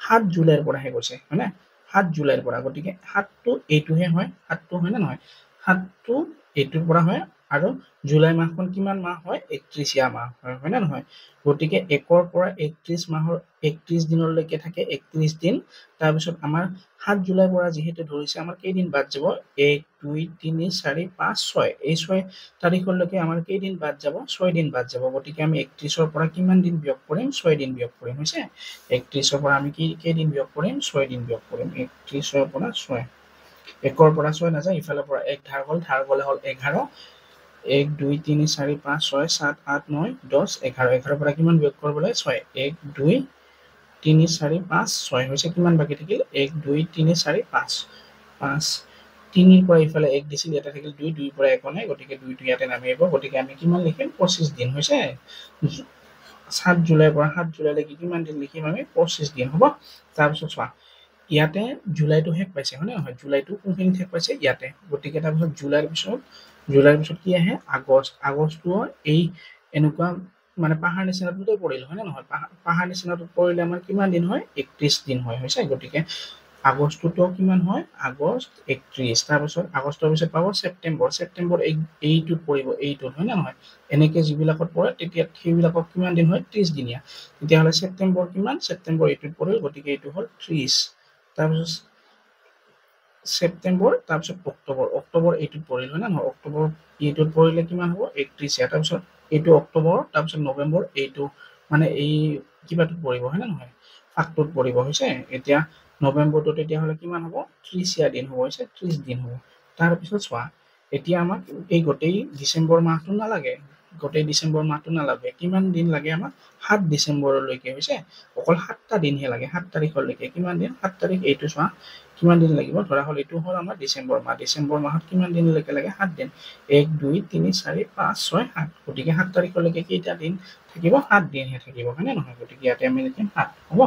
7 জুলাইৰ পৰাহে কৈছে, হয়নে? 7 জুলাইৰ পৰা। গতিকে 7টো এইটোহে হয়, 7টো হয় নে নহয়, 7টো এইটোৰ পৰা হয়। আৰু জুলাই মাহখন কিমান মাহ হয়, 31 মাহ হয়, হয় নে নহয়? গতিকে 1ৰ পৰা 31 মাহৰ 31 দিনলৈকে থাকে, 31 দিন। তাৰপিছত আমাৰ 7 জুলাইৰ পৰা যিহেতু ধৰিছে, আমাৰ কেইদিন বাদ যাব, 1, 2, 3, 4, 5, 6। এই 6 তাৰিখলৈকে আমাৰ কেইদিন বাদ যাব, 6 দিন বাদ যাব। গতিকে আমি 31ৰ পৰা কিমান দিন বিয়োগ কৰিম, 6 দিন বিয়োগ কৰিম, হৈছে। 31ৰ পৰা আমি কেইদিন বিয়োগ কৰিম, 6 দিন বিয়োগ কৰিম। 31ৰ পৰা 6, 1ৰ পৰা 6 নাযায়, ইফালৰ পৰা 1 ধাৰ গ'ল, ধাৰ গ'লে হ'ল 11। 1, 2, 3, 4, 5, 6, 7, 8, 9, 10, 11। 11ৰ পৰা কিমান বিয়োগ কৰিব লাগে, 6। 1, 2, 3, 4, 5, 6 হৈছে। কিমান বাকী থাকিল, 1, 2, 3, 4, 5, 5। 3ৰ পৰা ইফালে 1 দিছিল, ইয়াতে থাকিল 2, 2ৰ পৰা 1 নাই, গতিকে 2টো ইয়াতে নামি আহিব। গতিকে আমি কিমান লিখিম, 25 দিন, হৈছে। 7 জুলাইৰ পৰা 7 জুলাইলৈকে কিমান দিন লিখিম আমি, 25 দিন হ'ব। তাৰপিছত চোৱা ইয়াতে জুলাইটো শেষ পাইছে, হয়নে নহয়? জুলাইটো কোনখিনিত শেষ পাইছে, ইয়াতে। গতিকে তাৰপিছত জুলাইৰ পিছত কি আহে, আগষ্ট। আগষ্টটো এই এনেকুৱা মানে পাহাৰ নিচিনাটোতে পৰিল, হয়নে নহয়? পাহাৰ নিচিনাটোত পৰিলে আমাৰ কিমান দিন হয়? 31 দিন হয়, হৈছে। গতিকে আগষ্টটো কিমান হয়? আগষ্ট 31। তাৰপিছত আগষ্টৰ পিছত পাব ছেপ্টেম্বৰ, ছেপ্টেম্বৰ এইটোত পৰিব, এইটোত, হয় নে নহয়? এনেকৈ যিবিলাকত পৰে তেতিয়া সেইবিলাকক কিমান দিন হয়? 30 দিনীয়া। তেতিয়াহ'লে ছেপ্টেম্বৰ কিমান? ছেপ্টেম্বৰ এইটোত পৰিল, গতিকে এইটো হ'ল 30। তাৰপিছত ছেপ্টেম্বৰ, তাৰপিছত অক্টোবৰ, অক্টোবৰ এইটোত পৰিল, হয় নে নহয়? অক্টোবৰ এইটোত পৰিলে কিমান হ'ব? 31। তাৰপিছত এইটো অক্টোবৰ, তাৰপিছত নৱেম্বৰ এইটো মানে এই কিবাটোত পৰিব, হয় নে নহয়? ফাকটোত পৰিব, হৈছে। এতিয়া নৱেম্বৰটো তেতিয়াহ'লে কিমান হ'ব? 30 দিন হ'ব, হৈছে 30 দিন হ'ব। তাৰপিছত চোৱা, এতিয়া আমাক এই গোটেই ডিচেম্বৰ মাহটো নালাগে, গোটেই ডিচেম্বৰ মাহটো নালাগে। কিমান দিন লাগে আমাক? 7 ডিচেম্বৰলৈকে, হৈছে। অকল 7টা দিনহে লাগে, 7 তাৰিখলৈকে। কিমান দিন? 7 তাৰিখ। এইটো চোৱা কিমান দিন লাগিব। ধৰা হ'ল এইটো হ'ল আমাৰ ডিচেম্বৰ মাহ। ডিচেম্বৰ মাহত কিমান দিনলৈকে লাগে? 7 দিন। 1 2 3 4 5 6 7। গতিকে 7 তাৰিখলৈকে কেইটা দিন থাকিব? 7 দিনহে থাকিব, হয়নে নহয়? গতিকে ইয়াতে আমি লিখিম 7, হ'ব।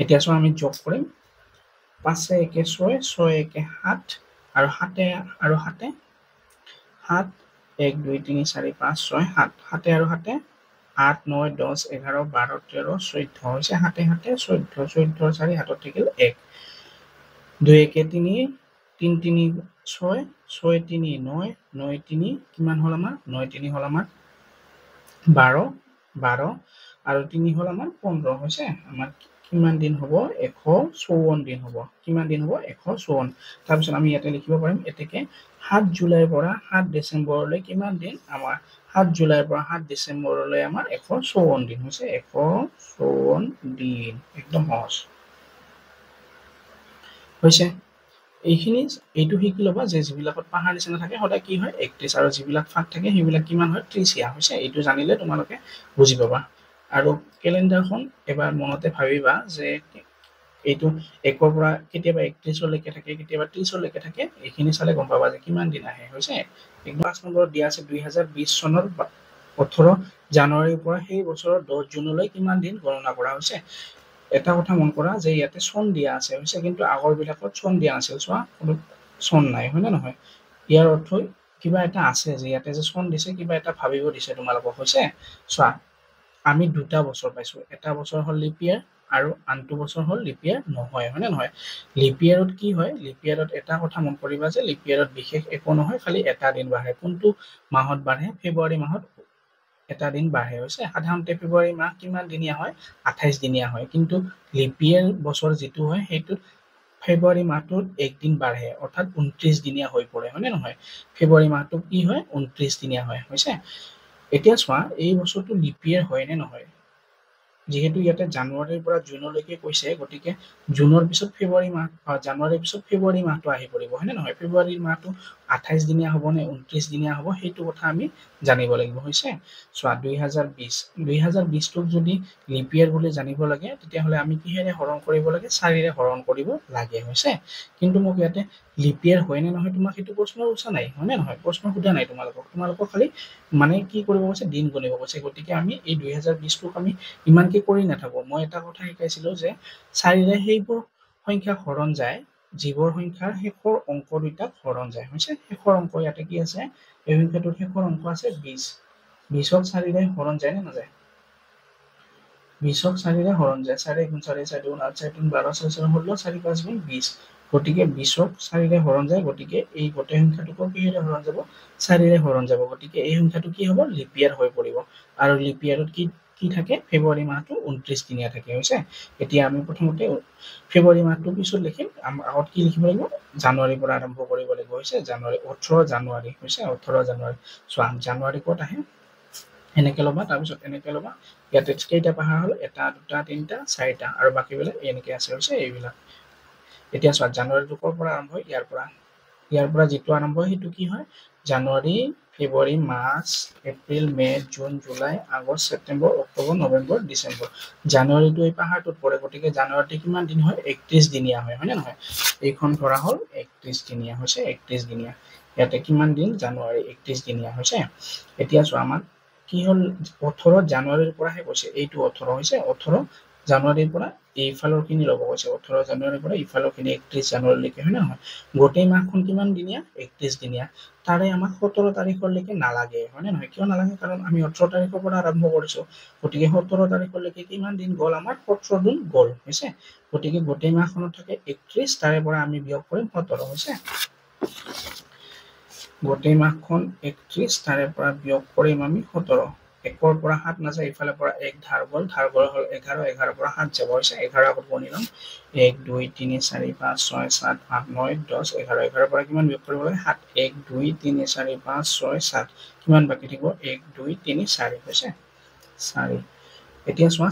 এতিয়া চোৱা আমি যোগ কৰিম, 5 1 6, 6 1 7, আৰু 7 আৰু 7 7, 1 2 3 4 5 6 7, 7 আৰু 7 8 9 10 11 12 13 14 হৈছে। 7 7 14, 14 4 হাতত থাকিল 1, 2 1 3, 3 3 6, 6 3 9, 9 3 কিমান হ'ল আমাৰ? 9 3 হ'ল আমাৰ 12, 12 আৰু 3 হ'ল আমাৰ 15, হৈছে। আমাৰ কিমান দিন হ'ব? 154 দিন হ'ব। কিমান দিন হ'ব? 154। তাৰপিছত আমি ইয়াতে লিখিব পাৰিম এতেকে 7 জুলাইৰ পৰা 7 ডিচেম্বৰলৈ কিমান দিন? আমাৰ 7 জুলাইৰ পৰা 7 ডিচেম্বৰলৈ আমাৰ 154 দিন হৈছে, 154 দিন। একদম সহজ হৈছে। এইখিনি এইটো শিকি ল'বা যে যিবিলাকত পাহাৰ নিচিনা থাকে সদায় কি হয়? 31, আৰু যিবিলাক ফাঁক থাকে সেইবিলাক কিমান হয়? 30 হৈছে। এইটো জানিলে তোমালোকে বুজি পাবা। আৰু কেলেণ্ডাৰখন এবাৰ মনতে ভাবিবা যে এইটো 1ৰ পৰা কেতিয়াবা 31লৈকে থাকে, কেতিয়াবা 30লৈকে থাকে। এইখিনি চালে গম পাবা যে কিমান দিন আহে, হৈছে। 5 নম্বৰত দিয়া আছে 2020 চনৰ 18 জানুৱাৰীৰ পৰা সেই বছৰৰ 10 জুনলৈ কিমান দিন গণনা কৰা হৈছে। এটা কথা মন কৰা যে ইয়াতে চন দিয়া আছে, হৈছে, কিন্তু আগৰবিলাকত চন দিয়া নাছিল। চোৱা কোনো চন নাই, হয়নে নহয়? ইয়াৰ অৰ্থ কিবা এটা আছে যে ইয়াতে যে চন দিছে, কিবা এটা ভাবিব দিছে তোমালোকক, হৈছে। চোৱা আমি দুটা বছৰ পাইছোঁ, এটা বছৰ হ'ল লিপ ইয়াৰ আৰু আনটো বছৰ হ'ল লিপ ইয়াৰ নহয়, হয়নে নহয়? লিপ ইয়াৰত কি হয়? লিপ ইয়াৰত এটা কথা মন কৰিবা যে লিপ ইয়াৰত বিশেষ একো নহয়, খালি এটা দিন বাঢ়ে। কোনটো মাহত বাঢ়ে? ফেব্ৰুৱাৰী মাহত এটা দিন বাঢ়ে, হৈছে। সাধাৰণতে ফেব্ৰুৱাৰী মাহ কিমান দিনীয়া হয়? 28 দিনীয়া হয়। কিন্তু লিপ ইয়াৰ বছৰ যিটো হয় সেইটোত ফেব্ৰুৱাৰী মাহটোত একদিন বাঢ়ে, অৰ্থাৎ 29 দিনীয়া হৈ পৰে, হয়নে নহয়? ফেব্ৰুৱাৰী মাহটো কি হয়? 29 দিনীয়া হয়, হৈছে। এতিয়া চোৱা এই বছৰটো লিপ ইয়াৰ হয় নে নহয়? যিহেতু ইয়াতে জানুৱাৰীৰ পৰা জুনলৈকে কৈছে, গতিকে জুনৰ পিছত ফেব্ৰুৱাৰী মাহ, জানুৱাৰীৰ পিছত ফেব্ৰুৱাৰী মাহটো আহি পৰিব, হয়নে নহয়? ফেব্ৰুৱাৰী মাহটো 28 দিনীয়া হ'ব নে 29 দিনীয়া হ'ব সেইটো কথা আমি জানিব লাগিব, হৈছে। চোৱা 2020, 2020টোক যদি লিপ ইয়াৰ বুলি জানিব লাগে তেতিয়াহ'লে আমি কিহেৰে হৰণ কৰিব লাগে? 4ৰে হৰণ কৰিব লাগে, হৈছে। কিন্তু মোক ইয়াতে লিপ ইয়াৰ হয় নে নহয় তোমাক সেইটো প্ৰশ্ন সোধা নাই, হয়নে নহয়? প্ৰশ্ন সোধা নাই তোমালোকক। তোমালোকক খালি মানে কি কৰিব কৈছে? দিন গণিব কৈছে। গতিকে আমি এই 2020টোক আমি ইমানকে কৰি নাথাকোঁ। মই এটা কথা শিকাইছিলোঁ যে 4ৰে সেইবোৰ সংখ্যা হৰণ যায় যিবোৰ সংখ্যাৰ শেষৰ অংক দুটাক হৰণ যায়, হৈছে। শেষৰ অংক ইয়াতে কি আছে? এই সংখ্যাটোৰ শেষৰ অংক আছে 20। 20ক 4ৰে হৰণ যায় নে নাযায়? 20ক 4ৰে হৰণ যায়। 4 গুণ 4, 4 গুণ 8, 4 গুণ 12, 4 4 16, 4 5 গুণ 20। গতিকে 20ক 4ৰে হৰণ যায়, গতিকে এই গোটেই সংখ্যাটোকো কিহেৰে হৰণ যাব? 4ৰে হৰণ যাব। গতিকে এই সংখ্যাটো কি হ'ব? লিপ ইয়াৰ হৈ পৰিব। আৰু লিপ ইয়াৰত কি কি থাকে? ফেব্ৰুৱাৰী মাহটো 29 দিনীয়া থাকে, হৈছে। এতিয়া আমি প্ৰথমতে ফেব্ৰুৱাৰী মাহটো পিছত লিখিম, আগত কি লিখিব লাগিব? জানুৱাৰীৰ পৰা আৰম্ভ কৰিব লাগিব, হৈছে। জানুৱাৰী 18 জানুৱাৰী, হৈছে, 18 জানুৱাৰী। চোৱা জানুৱাৰী ক'ত আহে? এনেকে ল'বা, তাৰপিছত এনেকে ল'বা। ইয়াতে কেইটা পাহাৰ হ'ল? 1 2 3 4টা, আৰু বাকীবিলাক এনেকে আছে, হৈছে এইবিলাক। এতিয়া চোৱা জানুৱাৰীটো ক'ৰ পৰা আৰম্ভ হয়? ইয়াৰ পৰা। ইয়াৰ পৰা যিটো আৰম্ভ হয় সেইটো কি হয়? January, February, March, April, May', June, July, August, September, October, November, December. জানুৱাৰীটো এই পাহাৰটোত পৰে, গতিকে জানুৱাৰীটো কিমান দিন হয়? 31 দিনীয়া হয়, হয়নে নহয়? এইখন ধৰা হ'ল 31 দিনীয়া, হৈছে 31 দিনীয়া। ইয়াতে কিমান দিন? জানুৱাৰী 31 দিনীয়া হৈছে। এতিয়া চোৱা আমাক কি হ'ল? 18 জানুৱাৰীৰ পৰাহে কৈছে, এইটো 18 হৈছে, 18 জানুৱাৰীৰ পৰা এইফালৰখিনি ল'ব কৈছে, 18 জানুৱাৰীৰ পৰা ইফালৰখিনি 31 জানুৱাৰীলৈকে, হয় নে নহয়? গোটেই মাহখন কিমান দিনীয়া? 31 দিনীয়া। তাৰে আমাক 17 তাৰিখলৈকে নালাগে, হয় নে নহয়? কিয় নালাগে? কাৰণ আমি 18 তাৰিখৰ পৰা আৰম্ভ কৰিছোঁ, গতিকে 17 তাৰিখলৈকে কিমান দিন গ'ল আমাৰ? 17 দিন গ'ল, হৈছে। গতিকে গোটেই মাহখনত থাকে 31, তাৰে পৰা আমি বিয়োগ কৰিম 17, হৈছে। গোটেই মাহখন 31, তাৰে পৰা বিয়োগ কৰিম আমি 17। 1ৰ পৰা 7 নাযায়, ইফালৰ পৰা 1 ধাৰ গ'ল, ধাৰ গ'ল হ'ল 11, 11ৰ পৰা 7 যাব, হৈছে। 11 আগত গণি ল'ম, 1 2 3 4 5 6 7 8 9 10 11। 11ৰ পৰা কিমান বিয়োগ কৰিব লাগে? 7। 1 2 3 4 5 6 7, কিমান বাকী থাকিব? 1 2 3 4, হৈছে 4। এতিয়া চোৱা,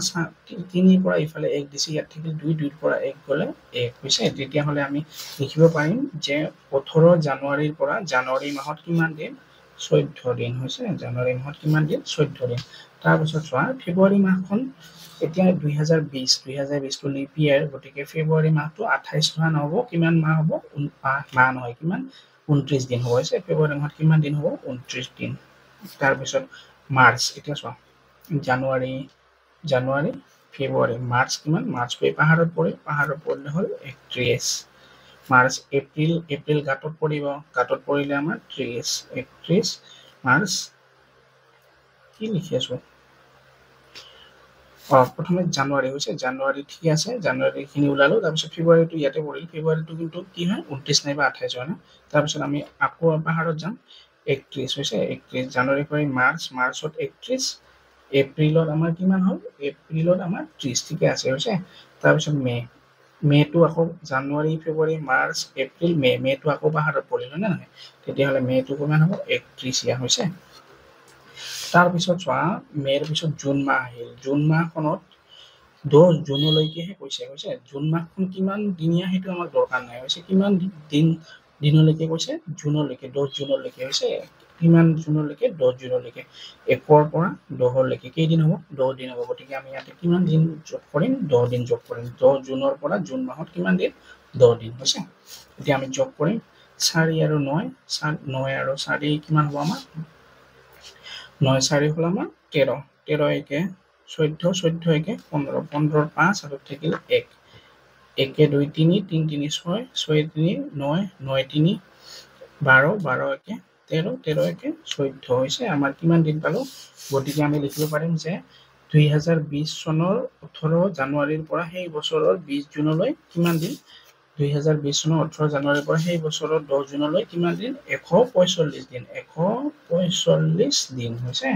3ৰ পৰা ইফালে 1 দিছে, ইয়াত থাকিল 2, 2ৰ পৰা 1 গ'লে 1, হৈছে। তেতিয়াহ'লে আমি লিখিব পাৰিম যে 18 জানুৱাৰীৰ পৰা জানুৱাৰী মাহত কিমান দিন? 14 দিন, হৈছে। জানুৱাৰী মাহত কিমান দিন? 14 দিন। তাৰপিছত চোৱা, ফেব্ৰুৱাৰী মাহখন এতিয়া 2020, 2020টো লিপ ইয়েৰ, গতিকে ফেব্ৰুৱাৰী মাহটো 28 মাহ নহ'ব, কিমান মাহ হ'ব? মাহ নহয়, কিমান? 29 দিন হ'ব, হৈছে। ফেব্ৰুৱাৰী মাহত কিমান দিন হ'ব? 29 দিন। তাৰপিছত মাৰ্চ, এতিয়া চোৱা, জানুৱাৰী, জানুৱাৰী, ফেব্ৰুৱাৰী, মাৰ্চ কিমান? মাৰ্চ এই পাহাৰত পৰিল, পাহাৰত পৰিলে হ'ল 31। মাৰ্চ, এপ্ৰিল, এপ্ৰিল গাঁতত পৰিব, গাঁতত পৰিলে আমাৰ 30, 31 মাৰ্চ। কি লিখি আছো? প্ৰথমে জানুৱাৰী হৈছে, জানুৱাৰী ঠিক আছে, জানুৱাৰীখিনি ওলালো। তাৰপিছত ফেব্ৰুৱাৰীটো ইয়াতে পৰিল, ফেব্ৰুৱাৰীটো কিন্তু কি হয়? 29 নাইবা 28 হয় ন। তাৰপিছত আমি আকৌ পাহাৰত যাম, 31 হৈছে, 31 জানুৱাৰী, ফেব্ৰুৱাৰী, মাৰ্চ, মাৰ্চত 31, এপ্ৰিলত আমাৰ কিমান হ'ল? এপ্ৰিলত আমাৰ 30, ঠিকে আছে, হৈছে। তাৰপিছত মে', মে'টো আকৌ জানুৱাৰী, ফেব্ৰুৱাৰী, মাৰ্চ, এপ্ৰিল, মে', মে'টো আকৌ পাহাৰত পৰিল, হয় নে নহয়? তেতিয়াহ'লে মে'টো কিমান হ'ব? 31 ইয়াৰ হৈছে। তাৰপিছত চোৱা, মে'ৰ পিছত জুন মাহ আহিল। জুন মাহখনত 10 জুনলৈকেহে কৈছে, হৈছে। জুন মাহখন কিমান দিনীয়া সেইটো আমাক দৰকাৰ নাই, হৈছে। কিমান দিনলৈকে কৈছে? জুনলৈকে, 10 জুনলৈকে, হৈছে। কিমান জুনলৈকে? 10 জুনলৈকে। 1ৰ পৰা 10লৈকে কেইদিন হ'ব? 10 দিন হ'ব। গতিকে আমি ইয়াতে কিমান দিন যোগ কৰিম? 10 দিন যোগ কৰিম। 10 জুনৰ পৰা জুন মাহত কিমান দিন? 10 দিন, হৈছে। এতিয়া আমি যোগ কৰিম 4 আৰু 9, 9 আৰু 4 কিমান হ'ব আমাৰ? 9 4 হ'ল আমাৰ 13, 13 একে 14, 14 একে 15, 15 5 আৰু থাকিল 1, 1 2 3, 3 3 6, 6 3 9, 9 3 12, 12 একে 13, 13 একে 14, হৈছে। আমাৰ কিমান দিন পালোঁ? গতিকে আমি লিখিব পাৰিম যে 2020 চনৰ 18 জানুৱাৰীৰ পৰা সেই বছৰৰ 20 জুনলৈ কিমান দিন? 2020 চনৰ 18 জানুৱাৰীৰ পৰা সেই বছৰৰ 10 জুনলৈ কিমান দিন? 145 দিন, 145 দিন, হৈছে।